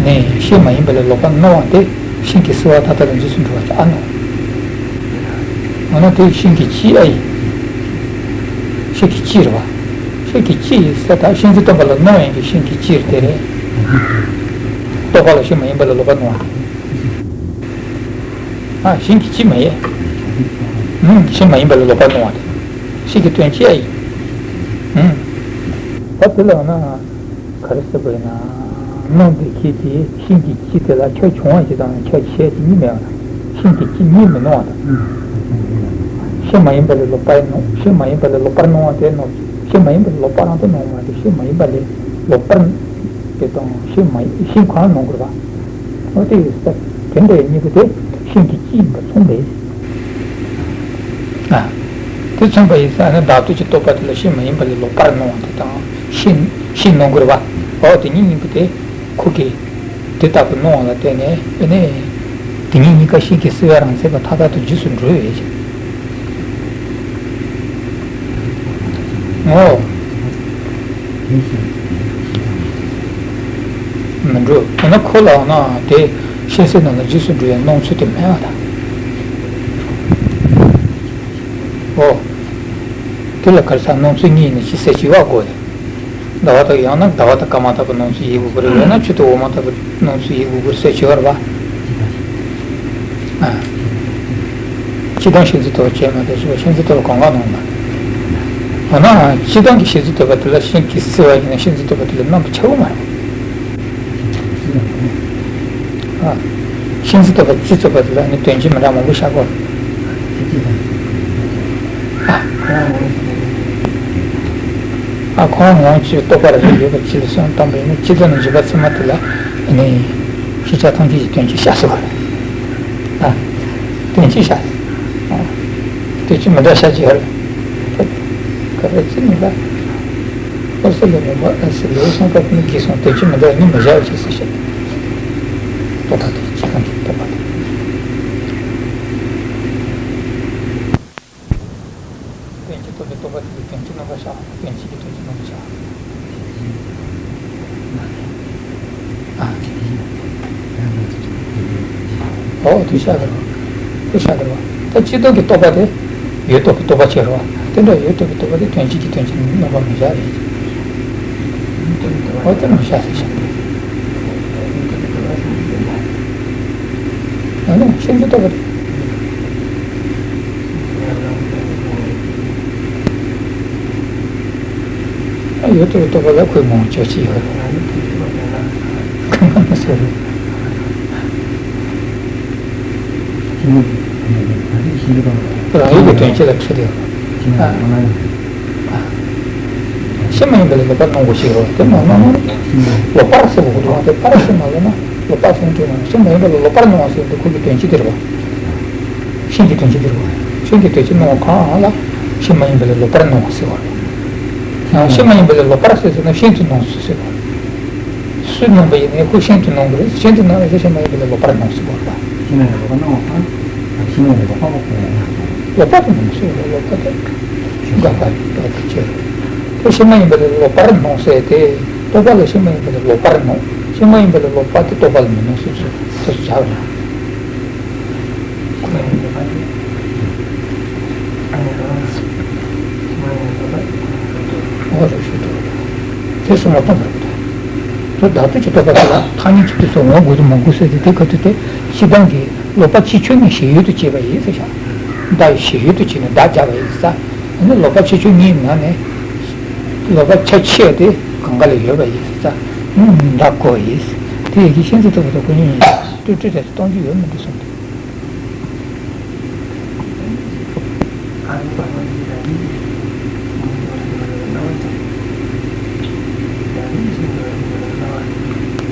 ནི་ཤེས་མ་ཡིན་པ་ལ་ལོག་པར་སྣང་བ་དེ་ཤིང་གི་སྲིད་པ་མཐའ་དག་ལ་རྗེས་སུ་འགྲོ་བ་ཅིག་ཨ་སྣང་། འོ་ན་དེ་ཤིང་གི་སྤྱི་ཨ་ཡིན། ཤིང་གི་སྤྱི་རེད་བ། ཤིང་གི་སྤྱི་ཡི་ས་ད་ཤིང་རྩི་སྟོན་པ་ལ་སྣང་བ་ཡིན་གྱི་ཤིང་གི་སྤྱི་རེད་དེ་རེད། རྟོག་པ་ལ་ཤེས་མ་ཡིན་པ་ལ་ལོག་པར་སྣང་བ་དེ། ཨ་ཤིང་གི་སྤྱི་མ་ཡིན། ཨུམ་ཤེས་མ་ཡིན་པ་ལ་ལོག་པར་སྣང་བ་དེ། ཤིང་གི་དོན་སྤྱི་ཨ་ཡིན། ཨུམ། ད་དེ་ལ་འོ་ན། ག་རེ་ཟེར་དགོས་ཡིན་ན། སྣང་དེ་ཁྱེད་ཀྱིས་ཤིང་གི་སྤྱི་དེ་ལ་ཁྱོད་བྱུང་བ་ཞིག་དང་ཁྱོད་བྱས་ཞིག་གཉིས་མེད་པ་དང་། ཤིང་གི་སྤྱི་གཉིས་མི་སྣང་བ་དང་། ཤེས་མ་ཡིན་པ་ལ་ལོག་པར་སྣང་། ཤེས་མ་ཡིན་པ་ལ་ལོག་པར་སྣང་བ་དེ་སྣང་། ཤེས་མ་ཡིན་པ་ལ་ལོག་པར་རང་དུ་སྣང་བ་དེ་ཤེས་མ་ཡིན་པ་ལ་ལོག་པར་དེ་དང་ཤེས་མ་ཤིང་གང་སྣང་དགོས་པ། འོ་དེ་ཡོད་ས་དེ་འདྲའི་གཉིས་པོ་དེ་ཤིང་གི་སྤྱི་ཡིན་པ་མཚུངས་པས། ཨ། དེ་མཚུངས་པ་ཡིན་ས་ནི་བདག་ཏུ་ཅིག་རྟོག་པ་དེ་ལ་ཤེས་མ་ཡིན་པ་ལ་ལོག་པར་སྣང་བ་དེ་དང་ཤིང་ཤིང་སྣང་དགོས་པ། འོ་དེ་གཉིས་གཉིས་པོ་དེ་ཁོ་གིས་དེ་ལྟ་བུ་སྣང་བ་ལ་བརྟེན་ནས་ཨེ་ནས་དེ་གཉིས་གཉིས་ཀ་ཤིང་གི་སྲིད་པ་རང་མཚན་པ་མཐའ་དག་ཏུ་རྗེས་སུ་འགྲོ་བས། འོ། མི་འགྲོ། དེ་ན་ཁོ་ལའང་ན་དེ། ཤིང་གསལ་རྣམས་ལ་རྗེས་སུ་འགྲོ་བའི་སྣང་ཚུལ་དེ་མེད་པ་དང་། འོ། དེ་ལ་ག་རེ་ཟེར། སྣང་ཚུལ་གཉིས་ནི་ཕྱི་གསལ་བྱེད་པ་དགོས་ཏེ། ཟླ་བ་དང་ཡང་ན་ཟླ་བ་དང་སྐར་མ་ལྟ་བུ་སྣང་ཚུལ་ཡིན་དགོས་ཀྱི་རེད། ཡང་ན་ཆུ་དང་འོ་མ་ལྟ་བུ་སྣང་ཚུལ་ཡིན་དགོས་ཀྱི་རེད་ཟེར་བྱེད་པ་རེད་པ། ཨ། སྤྱིར་བཏང་ཤིང་གསལ་རྟོགས་པ་ཅན་མ་གཏོགས་ཤིང་གསལ་རྟོགས་པ་གང་ག་སྣང་ལ། འོ་ན་སྤྱིར་བཏང་གི་ཤིང་གསལ་རྟོགས་པ་དེ་ལ་ཤིང་གི་གསལ་བ་ཡིན་ན་ཤིང་གསལ་རྟོགས་པ་དེ་ལ་རྣམ་པ་ཆགས་ཀྱི་མ་རེད། ཨ། ཤིང་གསལ་རྟོགས་པ་སྤྱི་རྟོགས་པ་དེ་ལ་ནི་དོན་སྤྱི་མི་འདྲ་མང་པོ་བཞག་གོ། ཨ། ཁོ་རང་ངོ་བོ་ཅིག་རྟོག་པ་རེ་རེ་ཡོད་པ་ཅིག་ལ་སེམས་བཏང་པས་ནི་སྤྱི་རྟོགས་ནི་འཇུག་པ་ཚད་མ་དེ་ལ་ནི་ཤེས་བྱ་ཐམས་ཅད་ཀྱི་དོན་སྤྱི་བཞག་ཟེར་བ་རེད། ཨ། དོན་སྤྱི་བཞག། ཨ། དོན་སྤྱི་མི་འདྲ་བཞག་ཅིག་ཡོད་རེད། ག་རེ་ཅི་མི་འདྲ། ཨོ་སི་ལོ་ངོ་མ་ཨ་སི་ལོ་སོང་སྐབས་ནི་གིས་སོང་དོན་སྤྱི་མི་འདྲ་ནི་མི་བཞག་ཅེས་ཟེར་བཤད། རྟོག་པ་དེ་ཅི་གང་གི་རྟོག་པ་དེ། དོན་སྤྱི་རྟོགས་པའི་རྟོག་པ་དེ་གིས་དོན་སྤྱི་རྣམ་པ་བཞག་དོན་སྤྱི་གིས་དོན་སྤྱི་རྣམ་པ་བཞག་ཨ། ཨོ་དེ་བཞག་གི་རེད། དེ་བཞག་གི་རེད་པ། ད་སྤྱི་ལྡོག་གི་རྟོག་པ་དེ། ཡུལ་རྟོགས་པའི་རྟོག་པ་ཅིག་རེད་པ། དེ་འདྲ་ཡུལ་རྟོགས་པའི་རྟོག་པ་དེ་དོན་སྤྱི་གིས་དོན་སྤྱི་རྣམ་པ་མི་བཞག་རེད། འོ་དེ་མི་བཞག་ཟེར་བཤད། ཨ་ནི་ཤིང་གི་རྟོག་པ་དེ། ཨ་ཡུལ་དེ་རྟོགས་པ་ལ་ཁོའི་ངོ་བོ་ཅི་ཡོད་ཟེར། རང་ཡུལ་གྱི་དོན་སྤྱི་ལ་ཁྲིད་དེ། ཤིང་མ་ཡིན་པ་ལ་ལོག་པར་སྣང་དགོས་ཤེས་རོ། དེ་མ་སྣང་ན་ལོག་པར་ཟེར་བ་དེ་ལོག་པར་ཟེར་མ་ལབ་ན་ལོག་པར་ཟེར་འགྲོ་ན་ཤིང་མ་ཡིན་པ་ལ་ལོག་པར་སྣང་བ་ཟེར་དེ་ཁོ་གི་དོན་སྤྱི་དེ་རེད་པ། ཤིང་གི་དོན་སྤྱི་དེ་རེད་པ། ཤིང་གི་དོན་སྤྱི་སྣང་བ་གང་ལ་ཤིང་མ་ཡིན་པ་ལ་ལོག་པར་སྣང་བ་ཟེར་བ་རེད། ཡང་ཤིང་མ་ཡིན་པ་ལ་ལོག་པར་ཟེར་ཟེར་ན་ཤིང་དུ་སྣང་ཚུལ་ཟེར་བ་རེད། སུས་སྣང་པ་ཡིན་ནའི་ཁོ་ཤིང་དུ་སྣང་གི་རེད། ཤིང་དུ་སྣང་བ་ཟེར་ཤིང་མ་ཡིན་པ་ལ་ལོག་པར་སྣང་ཟེར་བ་རེད་པ། ཤིང་མ་ཡིན་པ་ལ་ལོག་པར་སྣང་བ་དང་ཤིང་མ་ཡིན་པ་ལ་ལོག་པར་སྣང་བ། ལོག་པར་དུ་སྣང་ཟེར་བ་ལོག་པ་དེ་དགག་པ་རེད། དེ་ཤིང་མ་ཡིན་པ་ལ་ལོག་པར་སྣང་ཟེར་ཏེ། རྟོག་པ་ལ་ཤིང་མ་ཡིན་པ་ལ་ལོག་པར་སྣང་། ཤིང་མ་ཡིན་པ་ལ་ལོག་པ་དེ་རྟོག་པ་ལ་མི་སྣང་ཟེར་ཚུལ་དེ་ཚོ་བྱ་བ་རེད། ཁོ་ན་ཡང་ལོག་པ་དེ། ཨ་ནི་རང་ལ་ཤིང་མ་ཡིན་པ་ལ་ལོག་པ་རེད་ཞུ་འདུག་དེ་གསུམ་ལ་སྟོང་པར་གོ། དེ་བདག་ལྟོས་ཀྱི་རྟོག་པ་དེ་ལ་ཐ་སྙད་ཀྱི་དུས་སུ་ངོ་བོ་དགོས་དང་མ་དགོས་ཟེར་ཏེ། དེ་ག་དུས་དེ་སྤྱིར་བཏང་གི་ལོག་པ་ཕྱིས་ཆོས་ཉིད་གཞན་ཡུལ་དུ་བྱས་པ་ཡིན་ཟེར་བཞག་བདག་གཞན་ཡུལ་དུ་བྱས་ནས་བདག་སྦྱར་བ་ཡིན་ཟེར། ཨ་ནི་ལོག་པ་ཕྱིས་ཆོས་ཉིད་ནང་ནས་ལོག་པ་ཁྱད་ཆོས་དེ་གང་ག་ལ་ཡོད་པ་ཡིན་ཟེར། ཨ་ནི་བདག་གོ་བ་ཡིན། དེ་ཡི་གེ་ཤིང་གསལ་རྟོགས་པ་དང་ཁོ་གཉིས་ཡིན་ཏུ་སྤྲོས་བྲལ་དུ་གཏོང་རྒྱུ་ཡོད་མི་འདུག་གསུངས་ཏེ།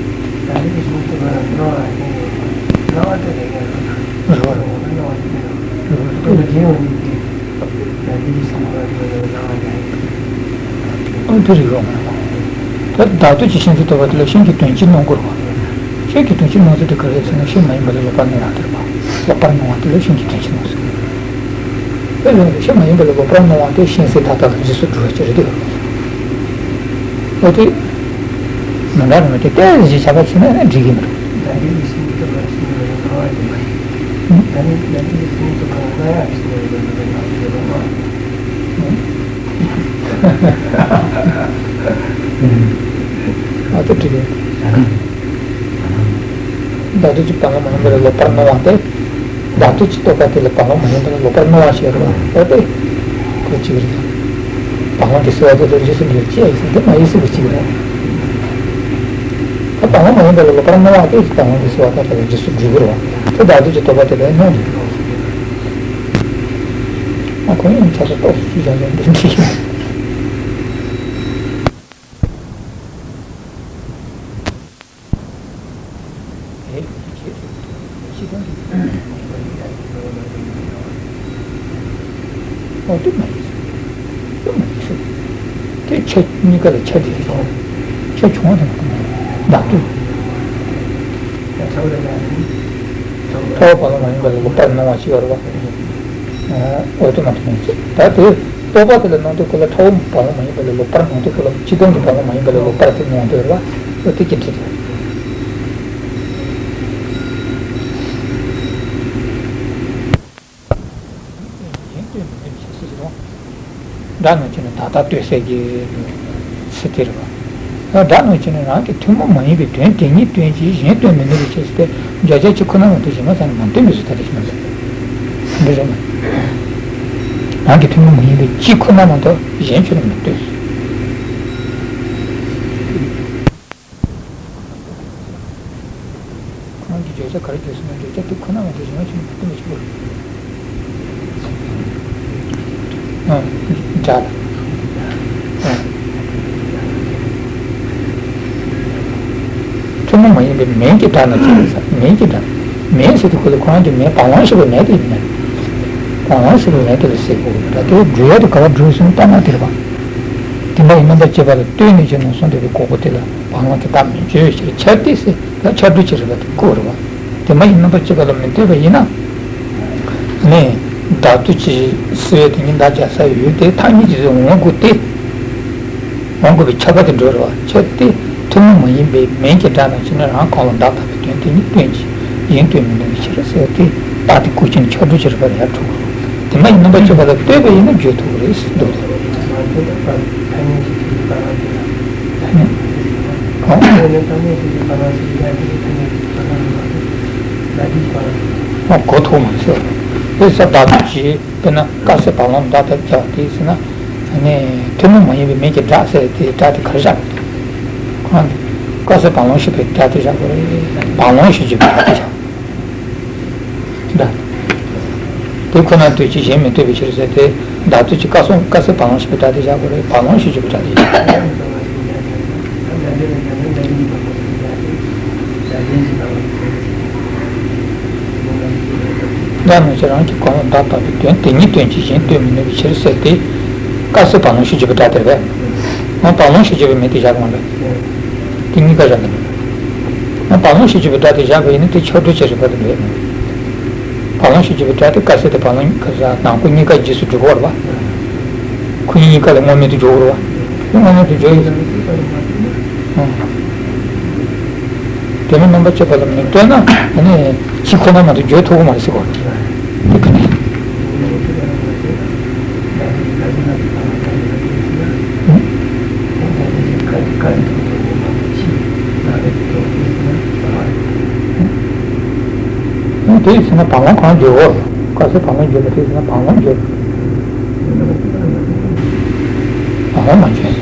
ཨ་དེ་རེད་ཡོང་། ད་བདག་ལྟོས་ཀྱི་ཤིང་གསལ་རྟོགས་པ་དེ་ལ་ཤིང་གི་དོན་སྤྱི་སྣང་དགོས་རེད་པ། ཤིང་གི་དོན་སྤྱི་སྣང་ཚུལ་དེ་ག་རེ་རེད་ཟེར་ན་ཤིང་མ་ཡིན་པ་ལ་ལོག་པར་སྣང་བ་དེ་རེད་པ། ལོག་པར་སྣང་བ་དེ་ལ་ཤིང་གི་དོན་སྤྱི་སྣང་ཚུལ། དེ་ལ་ཤིང་མ་ཡིན་པ་ལ་ལོག་པར་སྣང་བ་དེ་ཤིང་གསལ་མཐའ་དག་ལ་རྗེས་སུ་འགྲོ་བ་ཅིག་རེད་དེ། ཨོ་དེ། མི་འདྲ་རུ་མི་དེ་ཏོག་ཙམ་ཞིག་ཆ་པ་ཕྱིན་ན་ནི་འགྲིག་གི་མི་འདུག་ཨ་ཏི་དྲི་གི། བདག་ལྟོས་ཀྱི་བར་ལམ་མ་ཡིན་པ་ལ་ལོག་པར་སྣང་བ་སྟེ། བདག་ལྟོས་ཀྱི་རྟོག་པ་དེ་ལ་བར་ལམ་མ་ཡིན་པ་ལ་ལོག་པར་སྣང་བ་ཞེས་རོ། ཨོ་དེ། ཁོ་གཅིག་རེད། བར་ལམ་གྱི་སེལ་བ་དེ་ལ་རྗེས་སུ་འགྲོ་ཅེས་ཡིན་ཟེར་འདི་མ་ཡིན་སྲིད་པ་གཅིག་རེད། ད་བར་ལམ་མ་ཡིན་པ་ལ་ལོག་པར་སྣང་བ་སྟེ་བར་ལམ་གྱི་སེལ་བ་དེ་ལ་རྗེས་སུ་འགྲོ་གི་རོ། དེ་བདག་ལྟོས་ཀྱི་རྟོག་པ་དེ་ལ་སྣང་གི་རོ། ཨ་ཁོ་ཡང་ཆ་ས་ཏོག་ཙམ་ཅིག་བཞག་ཡོད་འདི་འདྲ་ཞིག་ཨོ་དེ་མ་ཡིན་སྲིད། དེ་མ་ཡིན་སྲིད། དེ་ཆ་གཉིས་ཀ་ལ་ཆ་དེ་རེད། ཆ་བྱུང་བ་དང་བདག་ལྟོས། ཐོག་བར་ལམ་མ་ཡིན་པ་ལ་ལོག་པར་སྣང་བ་ཞིག་ཡོད་རེད་པ། ཨོ་དེ་མ་ཐུབ་མ་ཟད་ད་དེ། རྟོག་པ་དེ་ལ་སྣང་དུས་ཁོ་ལ་ཕྲ་བོ་བར་ལམ་མ་ཡིན་པ་ལ་ལོག་པར་སྣང་དུས་ཁོ་ལ་སྤྱི་ལྡོག་གི་བར་ལམ་མ་ཡིན་པ་ལ་ལོག་པར་དེ་སྣང་དུས་རེད་པ། ཨོ་དེ་ཅི་འདྲ་རེད། སྒྲ་རྣམས་ཀྱིས་ནི་བདག་ལྟ་ལྟོས་ཟེར་གྱི་ཚིག་དེ་རེད་བ། སྒྲ་རྣམས་ཀྱིས་ནི་རང་གི་ཐུན་མོང་མ་ཡིན་པའི་དོན་དེ་ཉིད་སྟོན་གྱི་གཞན་སྟོན་མི་ནུས་པའི་ཕྱིར་ཟེར་ཏེ། བརྗོད་བྱ་གཅིག་ཁོ་ན་མ་གཏོགས་གཞན་མ་ཚང་མ་སྟོན་པའི་ཚུལ་ད་ལྟ་ཞིག་མ་རེད། འདི་རེད་མ། རང་གི་ཐུན་མོང་མ་ཡིན་པའི་གཅིག་ཁོ་ན་མ་གཏོགས་གཞན་ཁྱོན་ནས་མི་སྟོན། ཁོང་གིས་བརྗོད་བྱ་ག་རེ་བརྗོད་ཟིན་ན་བརྗོད་བྱ་དེ་ཁོ་ན་མ་གཏོགས་གཞན་ལ་ཁྱོན་ནས་མི་སྟོན་པ་ཞིག་དགོས། ཨང་། སྒྲ་ལ། ཨང་། ཐུན་མོང་མ་ཡིན་པའི་མིང་གི་སྒྲ་རྣམས་ཀྱིས་ཟེར། མིང་གི་སྒྲ། མིང་ཟེར་དུས་ཁོ་ལ་ཁོ་རང་གི་མིང་བ་ལང་ཞེས་པའི་མིང་དེ་ཡིན་ན། བ་ལང་ཞེས་པའི་མིང་དེ་ལ་ཟེར་དགོས་ཀྱི་རེད། ད་དེ་འགྲོ་ཡ་དེ་ག་བ་འགྲོ་ཟེར་ན་ལྟ་ན་དེ་རེད་པ། དེ་འདྲ་ཡི་རྣམ་པར་དཔྱོད་པ་ལ་ལྟོས་ནས་ཀྱང་ནོ་གསུངས་དེ་དེ་གོ་གོ་དེ་ལ་བ་ལང་གི་བརྡ་མི་འཇོག་ཕྱིར་ཆར་ཏེ་ཟེར། ད་ཆར་འགྲོ་ཕྱིར་རེད་པ་དེ་གོ་རེད་པ། དེ་མ་ཡིན་རྣམ་པར་དཔྱོད་པ་ལ་མི་ལྟོས་པ་ཡིན་ན། ནས། བདག་ཏུ་ཅི་ཟེར་བའི་དེ་ཉིད་བདག་བྱ་ས་ཡོད་དེ་ཐ་སྙད་ཀྱི་ཚུལ་འོང་དགོས་ཏེ། འོང་དགོས་པའི་ཁྱབ་པ་དེ་འགྲོ་རེད་པ། ཆར་ཏེ་ཐུན་མོང་མ་ཡིན་པའི་མིང་གི་སྒྲ་རྣམས་ཀྱིས་ནི་རང་གང་ལ་བདག་ལྟ་བའི་དོན་དེ་ཉིད་སྟོན་གྱི་གཞན་སྟོན་མི་ནུས་པའི་ཕྱིར་ཟེར་ཏེ། རྟགས་དེ་བཀོད་ཕྱིན་ཆར་འགྲོ་ཕྱིར་རེད་པ་ལ་ཡར་འགྲོ་དགོས། དེ་མ་ཡིན་རྣམ་པར་དཔྱོད་པ་ལ་ལྟོས་པ་ཡིན་ན་བརྗོད་ཐུབ་ཀྱི་རེད་ཟེར་འདུག་སྟེ། ཐ་སྙད་ཀྱི་ཚུལ་གྱི་བདག་རང་དེ་ལ། ཐ་སྙད། གང་། དེ་ནི་ཐ་སྙད་ཀྱི་ཚུལ་གྱི་བདག་རང་ཞེས་བྱ་དེ་ནི་ཐ་སྙད་ཀྱི་བདག་རང་རེད་པ། ད་འདི་ཞིག་པ་ལ། ཨ་གོ་ཐུབ་མ་སོང་། དེ་ས་བདག་ཏུ་ཅི། དཔེར་ན་དཀར་སེར་བ་ལང་བདག་ལྟར་བྱ་བ་དེ་ཟེར་ན། ཨ་ནི་ཐུན་མོང་མ་ཡིན་པའི་མིང་གི་སྒྲ་ཟེར་དེ་སྒྲ་དེ་ག་རེ་བཞག་གི་འདུག་ཁོང་གིས་དཀར་སེར་བ་ལང་ཞེས་པའི་སྒྲ་དེ་བཞག་གི་རེད། བ་ལང་ཞེས་བརྗོད་པའི་སྒྲ་དེ་བཞག་གི་འདུག་དེ་ཁོ་ན་ལྟོས་ཀྱི་གཞན་མི་ལྟོས་པའི་ཕྱིར་ཟེར་ཏེ། བདག་ཏུ་ཅི། དཀར་སོང་དཀར་སེར་བ་ལང་ཞེས་པའི་སྒྲ་དེ་བཞག་གི་རེད། བ་ལང་ཞེས་བརྗོད་པའི་སྒྲ་དེ་བཞག་གི་རེད། སྒྲ་རྣམས་ཀྱིས་རང་གི་གང་ལ་བདག་ལྟ་བའི་དོན་དེ་ཉིད་སྟོན་གྱི་གཞན་སྟོན་མི་ནུས་པའི་ཕྱིར་ཟེར་ཏེ། དཀར་སེར་བ་ལང་ཞེས་བརྗོད་པའི་སྒྲ་དེ་རེད། ང་བ་ལང་ཞེས་བརྗོད་པའི་མིང་དེ་བཞག་གི་མ་རེད། དེ་གཉིས་ཀ་བཞག་གི་མ་རེད། ང་བ་ལང་ཞེས་བརྗོད་པའི་སྒྲ་དེ་བཞག་པ་ཡིན་ན་དེ་ཆར་འགྲོ་ཕྱིར་རེད་པ་དེ་རེད། བ་ལང་ཞེས་བརྗོད་པའི་སྒྲ་དེ་དཀར་སེར་དེ་བ་ལང་གི་ནང་ཁོ་གཉིས་ཀ་རྗེས་སུ་འགྲོ་གི་རེད་པ། ཁོ་གཉིས་ཀ་ལ་དངོས་མེད་དུ་འཇོག་གི་རེད་པ། དངོས་མེད་དུ་འཇོག་ཡིན། དེ་མིན་རྣམ་པར་དཔྱོད་པ་ལ་མི་ལྟོས་ན་ཨ་ནི་གཅིག་ཁོ་ན་མ་གཏོགས་བརྗོད་ཐུབ་ཀྱི་མ་རེད་ཟེར་གོ། དེ་ག་ནས། དེ་ཡིན་ཟེར་ན་བ་ལང་གང་བརྗོད་འོ། དཀར་སེར་བ་ལང་བརྗོད་པ་དེ་ཡིན་ཟེར་ན་བ་ལང་བརྗོད། བ་ལང་མ་བརྗོད།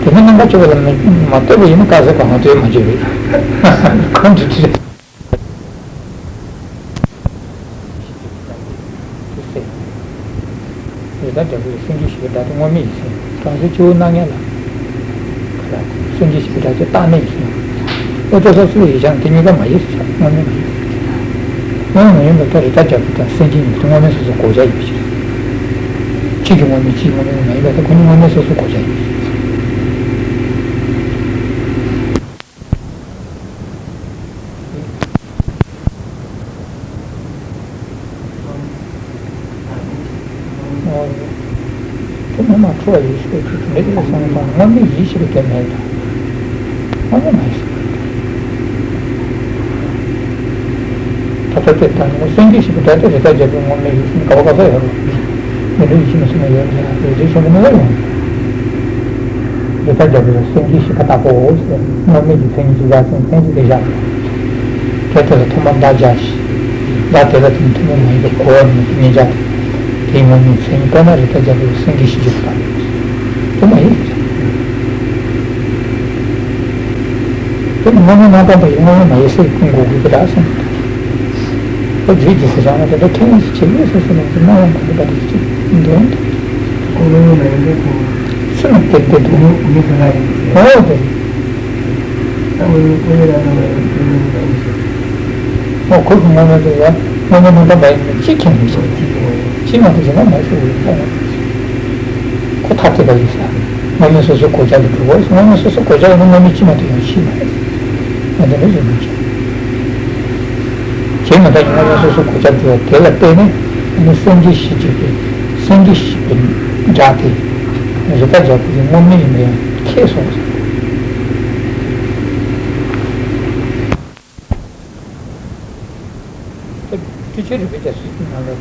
དེ་ནི་རྣམ་པར་དཔྱོད་པ་ལ་མི་མ་ལྟོས་པ་ཡིན་ན་དཀར་སེར་བ་ལང་དེ་མ་བརྗོད་པས། གང་འདྲ་འདྲ། རེད་ད་འདྲ་པོ་ལ་སེང་གེ་ཞེས་པའི་སྒྲ་དེ་དངོས་མེད་ཡིན་ཟེར། གྲང་ཟད་སྤྱི་བོར་སྣང་ངེས་ལ། ག་ལ། སེང་གེ་ཞེས་པའི་སྒྲ་དེ་རྟག་གནས་ཡིན་ཟེར། ཨེ་ཏོ་ས་སུ་ཡིན་ཀྱང་དེ་གཉིས་ཀ་མ་ཡིན་ཟེར། དངོས་མེད་མ་ཡིན། དངོས་མ་ཡིན་པ་ལྟར་རི་དྭགས་རྒྱལ་པོ་དང་སེང་གེ་གཉིས་དེ་དངོས་མེད་སོ་སོ་གོ་བྱ་ཡིན་པའི་ཕྱིར། གཅིག་གི་དངོས་མེད་གཅིག་དངོས་མེད་མ་ཡིན་པ་དེ་ཁོ་གཉིས་དངོས་མེད་སོ་སོ་གོ་བྱ་ཡིན་པའི་ཕྱིར། དེ་སྔོན་མ་འཁྲུལ་བ་ཡིན་ཞེས་པའི་ཚུལ་དེ་འདྲ་ཡོད་བསམ་པ་དངོས་མེད་ཡིན་ཞེས་པའི་དོན་མེད་དང་། དངོས་མེད་མ་ཡིན་ཟེར་བ་རེད། ད་ལྟ་དེ་ལྟར་ནི་སེང་གེ་ཞེས་པའི་སྒྲ་དེ་རི་དྭགས་རྒྱལ་པོའི་དངོས་མེད་ཡིན་ཟེར་ནས་ག་བ་ག་ས་ཡོད་རེད། མི་འགྲོ་ཡིད་ཆེས་མི་སེམས་ཡོད་ཟེར་ཡང་རི་དྭགས་ཆེན་པོ་ནི་ཡོང་། རི་དྭགས་རྒྱལ་པོ་ལ་སེང་གེ་ཞེས་པ་བཏགས་པའོ་ཟེར། དངོས་མེད་ཀྱི་མཚན་ཉིད་ཅིག་བཞག་ཙང་མཚན་ཉིད་དེ་བཞག་པ་རེད། དེ་ལྟར་ཐོག་མར་བདག་བྱ་ཞེས། བདག་དེ་ལ་དེ་ནི་ཐུན་མོང་མ་ཡིན་པའི་གོ་བ་མེད་པའི་མཉན་བྱ་སྟེ། དེའི་དངོས་མེད་མཚན་ཉིད་དཔེར་ན་རི་དྭགས་རྒྱལ་པོ་ལ་སེང་གེ་ཞེས་བརྗོད་པ་དང་། དེ་མ་ཡིན་ཟེར། དེ་ནི་དངོས་མེད་སྣང་སྟོང་པ་ཡིས་དངོས་མེད་མ་ཡིན་ཟེར་ཀུན་གོ་དགོས་ཀྱི་རེད་གསུངས། ཁོ་རྗེས་ཀྱི་ཟེར་བྱ་ན་དེ་འདྲ་ཁས་ལེན་ཞིག་བྱེད་དགོས་ཟེར་ཟེར་ནས་ཀྱི་སྣང་བ་མ་འགྲུབ་པ་དེ་ཅིག་འདོན་ཏེ། ཁོ་དངོས་མེད་མ་ཡིན་པའི་ཁོ། སུ་ན་དེ་དེ་འདུག་མི་མི་དེ་ལ་ཡིན། འོ་དེ། ད་དངོས་མེད་དངོས་མེད་ལ་སྣང་བ་ཡིན་དེ་དངོས་མེད་མ་ཡིན་ཟེར། འོ་ཁོ་གི་དངོས་མེད་དེ་ཡང་དངོས་མེད་སྣང་སྟོང་པ་ཡིན་ན་ཅི་ཁས་ལེན་ཞིག་ཅི་ཁས་ལེན་ཅི་མ་དེ་བྱས་ན་མ་ཟེར་བའི་ལྟ་བ། ཁོ་ཐ་དད་པ་ཡིན་ས། དངོས་མེད་སོ་སོའི་གོ་བྱ་ལ་འགྲོ་དགོས། དངོས་མེད་སོ་སོའི་གོ་བྱ་ཡིན་ན་དངོས་མེད་ཅི་མ་དེ་ཡང་ཤེས་མ་རེད། ང་དེ་འདྲ་ཞིག་མི་བྱེད། བྱས་ན་ད་ཀྱི་དངོས་མེད་སོ་སོའི་གོ་བྱ་འགྲོ་བ་དེ་ལ་བརྟེན་ནས་ཨ་ནི་སེང་གེ་ཞེས་བརྗོད་པའི་སེང་གེ་ཞེས་པའི་སྒྲ་དེ་རི་དྭགས་རྒྱལ་པོ་དེ་དངོས་མེད་ཡིན་པ་ཡང་ཁས་སོང་ཟེར། སྤྲོས་བྲལ་རིག་པའི་རྒྱ་མཚོའི་ནང་ལ།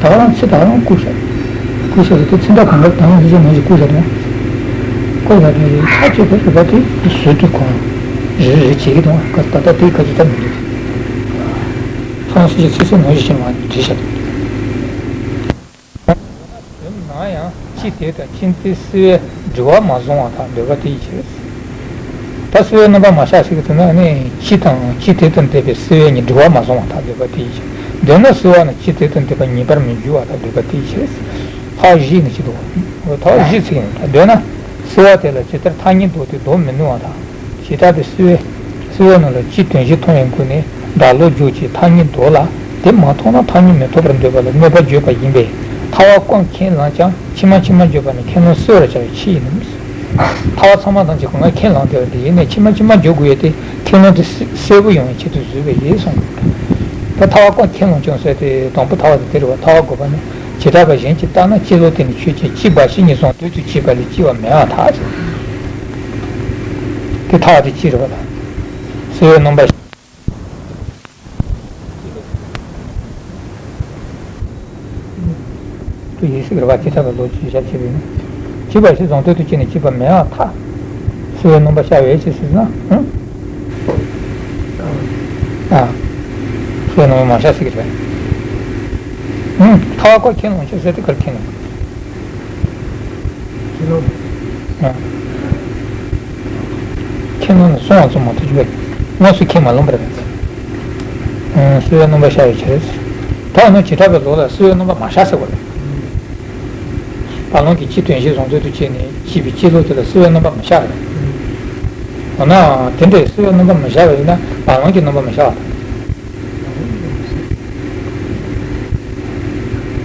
ད་ག་རང་ཚེ་ད་ག་རང་བཀུག་བཞག་བཀུག་བཞག་དེ་ཚེ་མདའ་གང་ག་ད་ག་རང་ཚེ་ཚེ་ནང་བཞིན་བཀུག་བཞག་དང་། བཀུག་བཞག་དེ་ཐག་གཅོད་པའི་རིག་པ་དེ་ཟུར་དུ་གོང་རེ་རེ་བྱེད་ཀྱི་དང་། ད་ལྟ་དེ་ག་ཚོད་ཙམ་མི་འདུག་ཚང་སྲིད་ཀྱི་ཚེ་ཚེ་ནང་བཞིན་བྱེད་མ་བྲིས་བཞག་དང་། དོན་ནང་ཡང་སྤྱི་དེ་དང་སྤྱི་མཐའི་སེལ་བས་འབྲེལ་བ་མ་བཟུང་བ་དག་འདོད་པ་དེ་ཡི་ཕྱིར། ད་སེལ་བའི་རྣམ་པ་མ་བཞག་ཟེར་གྱི་འདུག་ན་ནི་སྤྱི་དང་སྤྱི་དེ་དང་འབྲེལ་བའི་སེལ་བས་ནི་འབྲེལ་བ་མ་བཟུང་བ་དག་འདོད་པ་དེ་ཡི་ཕྱིར། འདོད་ན་སེལ་བ་ནི་སྤྱི་དེ་དང་འབྲེལ་བ་ངེས་པར་མི་འགྱུར་བ་དག་འདོད་པ་དེ་ཡི་ཕྱིར། ཐག་བཞི་ནི་སྤྱི་དོ། ཐག་བཞི་ཚིག་ཡིན། འདོད་ན་སེལ་བ་དེ་ལ་ཇི་ལྟར་ཐག་ཉེ་འདོད་དེ་འདོད་མི་ནུས་པ་དང་། བྱེ་བྲག་པའི་སེལ་བའི་སེལ་བ་རྣམས་ལ་སྤྱི་དོན་བཞི་མཐོང་བའི་སྒོ་ནས་སྒྲ་བློ་འཇུག་ཅིང་ཐག་ཉེ་འདོད་ལ། དེ་མ་མཐོང་ན་ཐག་ཉེ་མི་ཐོབ་པར་འདོད་པ་ལ་གནོད་པ་བརྗོད་པ་ཡིན་པས། ཐལ་བ་བཀོད་ཁས་བླངས་ཀྱང་ཕྱི་མ་ཕྱི་མ་བརྗོད་པ་ནི་ཁས་བླངས་སེལ་བར་བྱ་བའི་ཕྱིར་ཡིན་ནོ། ཐལ་བ་ཚང་མ་ཐམས་ཅད་གང་ག་ཁས་བླངས་ཏེ་དེ་ཡིན་ནས་ཕྱི་མ་ཕྱི་མ་བརྗོད་དགོས་ཡས་དེ་ཁས་བླངས་དེ་གསལ་པོ་ཡོང་བའི་ཆེད་དུ་བཟོས་པ་ཡིན་གསུངས། ད་ཐལ་བ་བཀོད་ཁས་བླངས་ཀྱང་ཟེར་ཏེ་དང་པོ་ཐལ་བ་དེ་དེ་རེད་བ། ཐལ་བ་དགོས་པ་ནི། བྱེ་བྲག་པ་གཞན་གྱིས་བརྟགས་ན་སྤྱི་བློ་དེ་ནི་ཆོས་ཅན། སྤྱི་འབའ་ཞིག་ཉིད་བཟུང་འདོད་དུ་བྱེད་པ་ལས་སྐྱེ་བ་མེད་པར་ཐལ། དེ་ཐལ་བ་དེ་སྤྱི་རེད་བ་ལ། སེལ་བའི་རྣམ་པ་ཞིག་ཏུ་ཡིན་སྲིད་རེད་བ། དེ་ཐལ་བའི་ལོ་རྒྱུས་ཞབས་ཕྱི་བས་ན། བྱེད་པ་ཞིག་བཟུང་འདོད་དུ་བྱེད་ནས་བྱེད་པ་མེད་པར་ཐལ། སེལ་བའི་རྣམ་པ་ཤར་བའི་ཕྱིར་ཟེར་ན། ཨ། སེལ་བའི་རྣམ་པ་མ་ཤར་ཟེར་གྱི་རེད། ཨུམ། ཐལ་བ་བཀོད་ཁས་བླངས་ཀྱང་ཟེར་དེ་གར་ཁས་བླངས། ཁས་བླངས། ཨ། ཁས་བླངས་ནས་སོང་བ་ཙམ་མ་གཏོགས་ཅི་བས། དངོས་སུ་ཁས་མ་བླངས་པ་རེད། ཨ། སེལ་བའི་རྣམ་པ་ཤར་བའི་ཕྱིར། ད་ཡང་ན་བྱེ་བྲག་པའི་ལུགས་ལ་སེལ་བའི་རྣམ་པ་མ་ཤར་ཟེར་བ་རེད། བར་ལམ་གྱི་སྤྱི་དོན་བཞི་བཟུང་འདོད་དུ་བྱས་ནས་བྱས་པའི་སྤྱི་ལུགས་དེ་ལ་སེལ་བའི་རྣམ་པ་མི་ཤར་བ་རེད། འོ་ན་དེ་འདྲའི་སེལ་བའི་རྣམ་པ་མི་ཤར་བ་ཡིན་ན་བར་ལམ་གྱི་རྣམ་པ་མི་ཤར་བ་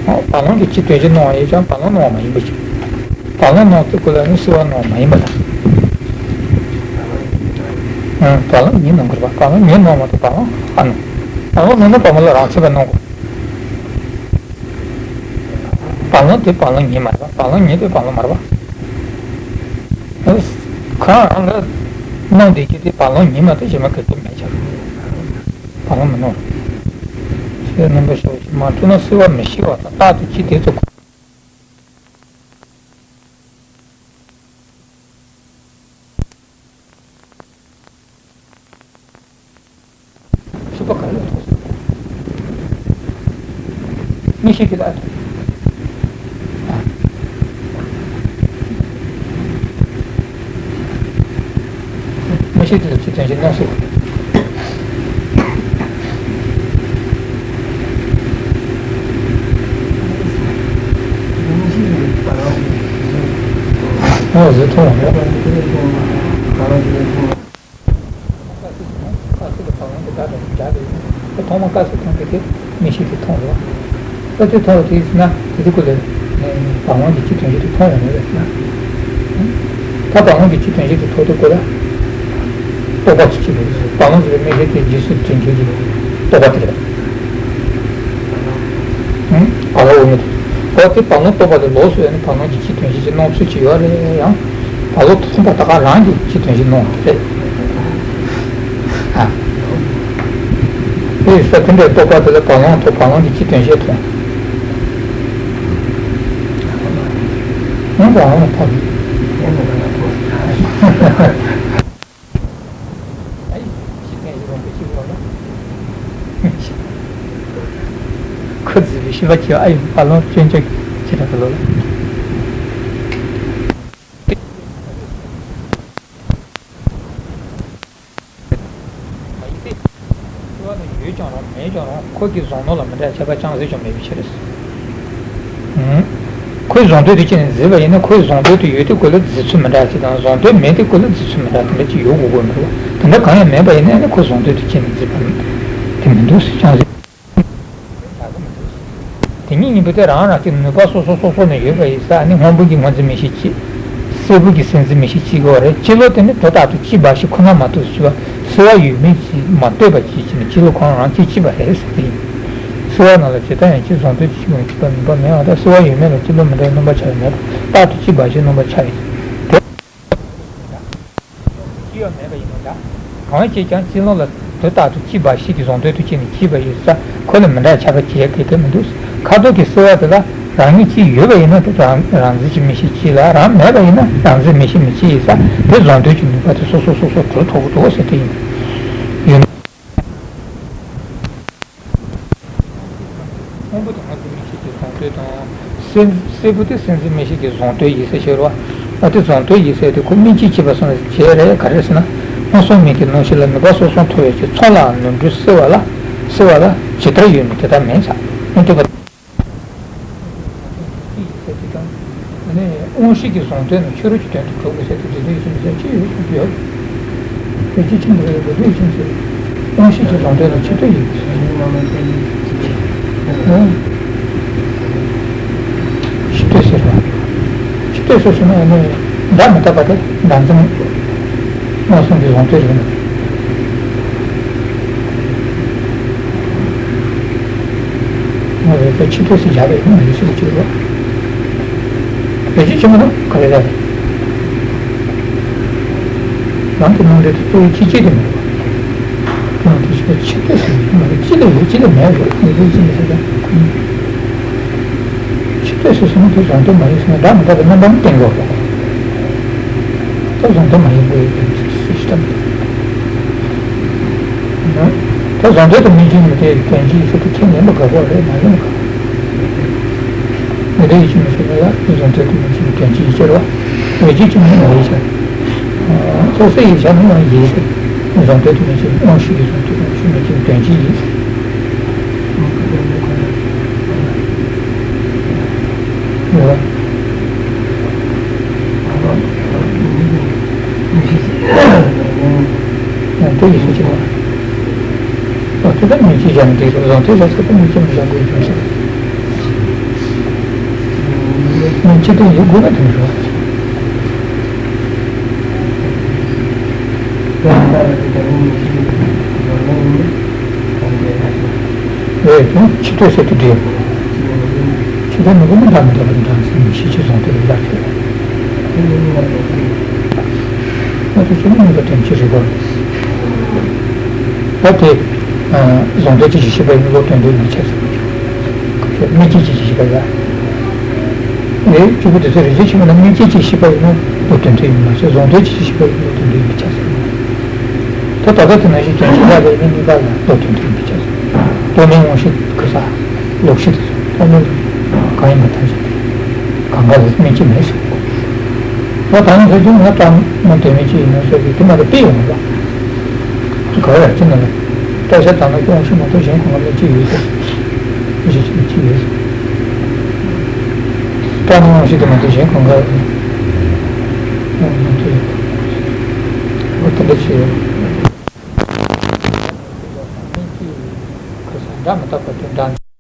དང་། བར་ལམ་གྱི་སྤྱི་དོན་བཞི་སྣང་བ་ཡིན་ཀྱང་བར་ལམ་སྣང་བ་མ་ཡིན་པ་ཞིག་བར་ལམ་སྣང་ཚུལ་ཀུན་ལ་ནི་སེལ་བ་སྣང་བ་མ་ཡིན་པ་དང་། བར་ལམ་ཉིད་སྣང་དགོས་པ། བར་ལམ་ཉིད་སྣང་མ་གཏོགས་བར་ལམ་ཨ་སྣང་། བར་ལམ་སྣང་ན་བར་ལམ་ལ་རང་མཚན་པ་སྣང་དགོས། བར་ལམ་དེ་བར་ལམ་ཉིད་མ་རེད་པ། བར་ལམ་ཉིད་དེ་བར་ལམ་མ་རེད་པ། གང་རང་ལ་སྣང་བསྡད་ཀྱི་དེ་བར་ལམ་ཉིད་མ་གཏོགས་གཞན་པ་ག་གེ་མེད་ཀྱང་། བར་ལམ་མི་སྣང་། སེལ་རྣམ་པ་ཤར་བ་ཞིག་མ་གྲུབ་ན་སེལ་བ་མི་ཤེས་པ་དང་རྟག་ཏུ་ཅི་དེ་ཚོ། ཚུགས་པ་ག་ལ་ཐུག་སོང་། མིག་ཤེས་ཀྱི་ལ་ཐུག་མིག་ཤེས་དེ་ལ་ཅི་དོན་ཞིག་སྣང་སྲིད། ཨོ་ཟེར་མཐོང་བ། དཀར་སེར་གྱི་ནང་དཀར་སེར་གྱི་བར་ལམ་གྱི་སྒྲ་དང་སྒྲ་རེད། དེ་ཐོག་མ་དཀར་སེར་མཐོང་དུས་དེ་མིག་ཤེས་ཀྱིས་མཐོང་རེད་བ། ད་དེ་མཐོང་བ་དེ་ཡིན་ན་དེ་དུས་ཀུན་ལས་བར་ལམ་གྱི་སྤྱི་དོན་བཞི་དེ་མཐོང་ཡོང་ངེས་རེད་ཟེར་ན། ད་བར་ལམ་གྱི་སྤྱི་དོན་བཞི་དེ་མཐོང་དུས་ཀུན་ལ་རྟོག་པ་ཅིག་སྐྱེ་དགོས་རེད། བར་ལམ་ཟེར་བའི་མིག་ཤེས་དེ་རྗེས་སུ་དྲན་འགྱུར་གྱི་རྟོག་པ་དེ་རེད། ཨང་། བར་ལམ་འོག་མིན་དུ། འོ་དེ་བར་ལམ་རྟོགས་པ་དེ་ལོགས་སུ་ཡོད་ནས་བར་ལམ་གྱི་སྤྱི་དོན་བཞི་ཅིག་སྣང་ཚུལ་ཅིག་ཡོད་རེད་ཡང་། བར་ལམ་མཐོང་བ་ད་ག་རང་གི་སྤྱི་དོན་བཞི་སྣང་བ་རེད། ཨ། དེ་ཡིན་ས་དེ་འདྲའི་རྟོགས་པ་དེ་ལ་བར་ལམ་མཐོང་། བར་ལམ་གྱི་སྤྱི་དོན་བཞི་མཐོང་། ཡང་བར་ལམ་མཐོང་། ཨ་ཡི། ཤི་ཐན་ཡི་རོང་པོ་ཅིག་ལོ་ལ། ཁོ་རྫི་བའི་ཤི་བ་ཁྱེར་ཨ་ཡི་བར་ལམ་སྐྱོན་ཅན་ཁྱེར་ད་ལོ་ལ། མ་ཡིན་ཏེ། ཤི་བ་ནི་ཡོད་ཀྱང་རུང་མེད་ཀྱང་རུང་ཁོ་གིས་བཟུང་ནོ་ལ་མི་འདྲ་ཁྱད་པར་ཅང་ཟད་ཀྱང་མེད་པའི་ཕྱིར། ཨུམ། ཁོས་བཟང་དོན་དུ་བྱས་ནས་བརྫིས་པ་ཡིན་ན། ཁོས་བཟང་དོན་དུ་ཡོད་དུས་སྐབས་ལ་བརྫི་ཚུལ་མི་འདྲ་ཅིག་དང་། བཟང་དོན་མེད་དུས་སྐབས་ལ་བརྫི་ཚུལ་མི་འདྲ་དེ་འདྲ་ཅིག་ཡོད་དགོས་དགོས་འདུག་དེ་འདྲ་གང་ཡང་མེད་པ་ཡིན་ན་ཨ་ནི་ཁོས་བཟང་དོན་དུ་བྱས་ནས་བརྫིས་པ་དེ་མི་འདུག་ཟེར། ཅང་ཟེར། དེ་གཉིས་གཉིས་པོ་དེ་རང་རང་གི་ནུས་པ་སོ་སོ་སོ་སོ་ནས་ཡོད་པ་ཡིན་ཙང་། ཨ་ནི་སྔོན་པོ་གིས་སྔོ་འཛིན་མིག་ཤེས་གཅིག་སེར་པོ་གིས་སེར་འཛིན་མིག་ཤེས་གཅིག་དགོས་པ་རེད། སྤྱི་ལོགས་དེ་ནི་དོན་དག་ཏུ་གཅིག་འབའ་ཞིག་ཁོ་ན་མ་གཏོགས་ཞེས་པ། སེལ་བ་ཡོད་མེད་ཀྱིས་མ་ལྟོས་པ་ཅིག་བྱས་ནས་སྤྱི་ལོགས་ཁོ་རང་རང་གཅིག་གཅིག་པ་རེད་ཟེར་གྱི་ཡིན། སེལ་བ་རྣམས་ལ་ཇི་ལྟར་ཡང་གཅིག་བཟང་དོན་གྱི་གཅིག་ཡང་གཅིག་པ་མིན་པ་མེད་པ་དང་། སེལ་བ་ཡོད་མེད་ལ་སྤྱི་ལོགས་མི་འདྲ་བའི་སྣང་བ་ཆགས་པས་མེད་པ། རྟག་ཏུ་གཅིག་འབའ་ཞིག་སྣང་བ་ཆགས་ཡོད་དེ། སྤྱི་ཡང་མེད་པ་ཡིན་ནོ་འདྲ། གང་བྱས་ཀྱང་སྤྱི་ལོགས་ལ་དོན་རྟག་ཏུ་གཅིག་འབའ་ཞིག་གིས་བཟང་དོན་དུ་བྱས་ནས་གཅིག་པ་ཡིན་ཙང་ཁོ་ལས་མི་འདྲ་ཁྱད་པར་གྱི་ཡ་གེ་གེ་མི་འདུག་ཁ་དོག་གི་སེལ་བ་དེ་ལ་རང་ཉིད་གཅིག་ཡོད་པ་ཡིན་ན་དེ་རང་རང་འཛིན་གྱི་མིག་ཤེས་གཅིག་ལ། རང་མེད་པ་ཡིན་ན་རང་འཛིན་མིག་ཤེས་མི་གཅིག་ཡིན་ཙང་དེ་བཟང་དོན་གྱི་ནུས་པ་དེ་སོ་སོ་སོ་སོར་གྲུབ་ཐུབ་ཀྱི་འདུག་ཟེར་དེ་ཡིན། ཡོད། སྔོན་པོ་དེ་སྔོ་འཛིན་མིག་ཤེས་ཀྱི་བཟང་དོན་དང་། སེར་སེར་པོ་དེ་སེར་འཛིན་མིག་ཤེས་ཀྱི་བཟང་དོན་ཡིན་ཟེར་ཞེས་པ། ཨ་དེ་བཟང་དོན་ཡིན་ཟེར་དེ་ཁོ་སྨིན་བྱེད་གཅིག་པ་སོང་ནས་བྱས་རེད། ག་རེ་ཟེར་ན། སྔོ་སོང་མིག་གི་རྣམ་ཤེས་ལ་ནུས་པ་སོ་སོར་མཐོ་བའི་ཕྱིར། མཚོན་ལའང་ནོར་འཁྲུལ་སེལ་བ་ལ། སེལ་བ་ལ་ཇི་ལྟར་ཡོད་མིན་དེ་ལྟར་མིན་ཟེར། མི་འདོད་པ། ཡིན་ཟེར་དེ་དང་། ཨ་ནི་དབང་ཤེས་ཀྱི་བཟང་དོན་ནི་ཕྱི་རོལ་གྱི་དོན་དུ་གྲུབ་དགོས་ཟེར་དེ་འདི་འདྲའི་ཡིན་ཟེར་ཅི་ཡོད་ཟེར་ཡོད། དེ་ཅི་ཕྱིན་པ་རེད། འདི་འདྲའི་ཡིན་ཟེར། དབང་ཤེས་ཀྱི་བཟང་དོན་ལ་ཕྱི་ལྟོས་ཡིན་ཟེར། ཨང་། ཕྱི་ལྟོས་ཟེར་བ། ཕྱི་ལྟོས་ཟེར་ཟེར་ན་ཨ་ནི་སྒྲ་མི་རྟག་པ་དེ་སྒྲ་འཛིན། མངོན་སུམ་གྱི་བཟང་དོན་རེད། ང་རེ་ཟུང་ཕྱི་ལྟོས་སུ་བཞག་པའི་ཡིན་ཟེར་གྱི་རེད། བེད་སྤྱོད་བྱེད་མི་རུང་ག་རེ་རེད། ལམ་གྱི་རྣམ་འགྲེལ་དུ་གཙོ་བོ་སྤྱི་སྤྱོད་དེ་མེད་པ། དེ་ཡང་དེ་ཕྱི་ལྟོས་སུ་ཡིན་མ་རེད། སྤྱི་ལ་ཡོད་སྤྱི་ལ་མེད་རེད། མི་རེད་ཅི་མི་ཤེས་ཀྱང་། ཕྱི་ལྟོས་སུ་སོང་ན་དེ་བཟང་དོན་མ་ཡིན་ཟེར་ན་སྒྲ་མི་རྟག་པའི་རྣམ་པ་ནི་བསྟན་དགོས་རེད། ད་བཟང་དོན་མ་ཡིན་པའི་ཡིན་ཟེར་ཞིག་ད་མི་འདུག་ད་བཟང་དོན་དུ་མིག་ཤེས་ནི་དེ་དོན་སྤྱི་ཡིན་ཟེར་དུས་ཁས་ལེན་པ་དགའ་པོ་རེད། མ་ལེན་པ་དགའ་པོ་རེད། མི་འདོད་ཡིད་ཆེས་མི་ཟེར་ན་ཡང་དེ་བཟང་དོན་དུ་མིག་ཤེས་ནི་དོན་སྤྱི་ཡིད་ཆེས་རེད་བ། འོས་སྤྱི་ཡིན་ན་མ་ཡིན་ཟེར། ཚོགས་སའི་ཡིད་ཆེས་ནི་ཡང་ཡིན་ཟེར། བཟང་དོན་དུ་མིག་ཤེས་ནི་དབང་ཤེས་ཀྱི་བཟང་དོན་དུ་མིག་ཤེས་མིག་ཤེས་ནི་དོན་སྤྱི་ཡིན་ཟེར། ཡང་དེ་ཡིན་ཟེར་གྱི་རེད། ཨ་དེ་ལ་མིག་ཤེས་བཞག་ན་འགྲིག་རེད། བཟང་དོན་ལ་ཟེར་ད་མིག་ཤེས་མི་བཞག་དགོས་ཀྱང་ཟེར། མིག་ཤེས་དེ་ཡོད་དགོས་ན་དེ་མི་རེད། རེད། དེ་ཕྱི་ལྟོས་ཟེར་དུས་འགྲིག་ཕྱི་ལྟོས་མི་དགོས་ན་སྒྲ་མི་རྟག་པ་དང་སྒྲ་འཛིན་ཤེས་བྱེད་བཟང་དོན་ལ་ཡར་ཐེབས། ང་ཚོ་ཚོ་མི་ནུས་པ་དོན་སྤྱི་རིག་པ། ད་དེ། བཟང་དོན་སྤྱི་ཞིག་ཤེས་པ་ཡིན་ན་བློ་དོན་དོན་མི་ཆགས་ཟེར་བ་ཅིག་དམིགས་བཅས་སྤྱི་ཞིག་ཤེས་པ་ཡ། རེད། གཅིག་པུ་དེ་ཚོ་རིག་བྱེད་ཆེན་པོ་ན་དམིགས་བཅས་སྤྱི་ཞིག་ཤེས་པ་ཡིན་ན་བློ་དོན་དོན་ཡིན་མ་ཟད་བཟང་དོན་སྤྱི་ཞིག་ཤེས་པ་ཡིན་ན་བློ་དོན་དོན་མི་ཆགས་ཟེར་བ། ད་ད་ལྟ་དེ་ནང་བཞིན་དོན་སྤྱི་ལ་ལས་ནི་གཉིས་ཀ་ལ་བློ་དོན་དོན་མི་ཆགས་ཟེར། རྟོག་མེད་དབང་ཤེས་ཁུ་ས། ལོག་ཤེས་དེ་ཚོ་རྟོག་མེད་དུ་གང་ཡིན་པ་ཐམས་ཅད་གང་ག་ལ་དམིགས་བཅས་མེད་ཟེར། ད་ད་ནི་ཟེར་དུས་ང་ལྟ་མ་དོན་མེད་ཅིག་ཡིན་ན་ཟེར་དུས་དེ་མ་གཏོགས་དཔེ་ཡོང་མ་རེད། ག་རེ་ཅི་ན་ལ། ལྟ་བྱ་དང་ན་སྐྱོན་ཤེས་མ་གཏོགས་གཞན་གང་ག་ལ་ཅི་ཡོད་ཟེར། ཅི་ཞིག་ཅི་ཡོད་ཟེར། ལྟ་ན་དབང་ཤེས་དེ་མ་གཏོགས་གཞན་གང་ག་ལ་ཡོད། འོ་དེ་འདྲ་ཅི་ཡོད། ཁ་སང་སྒྲ་མི་རྟག་པ་དེ་འདྲ།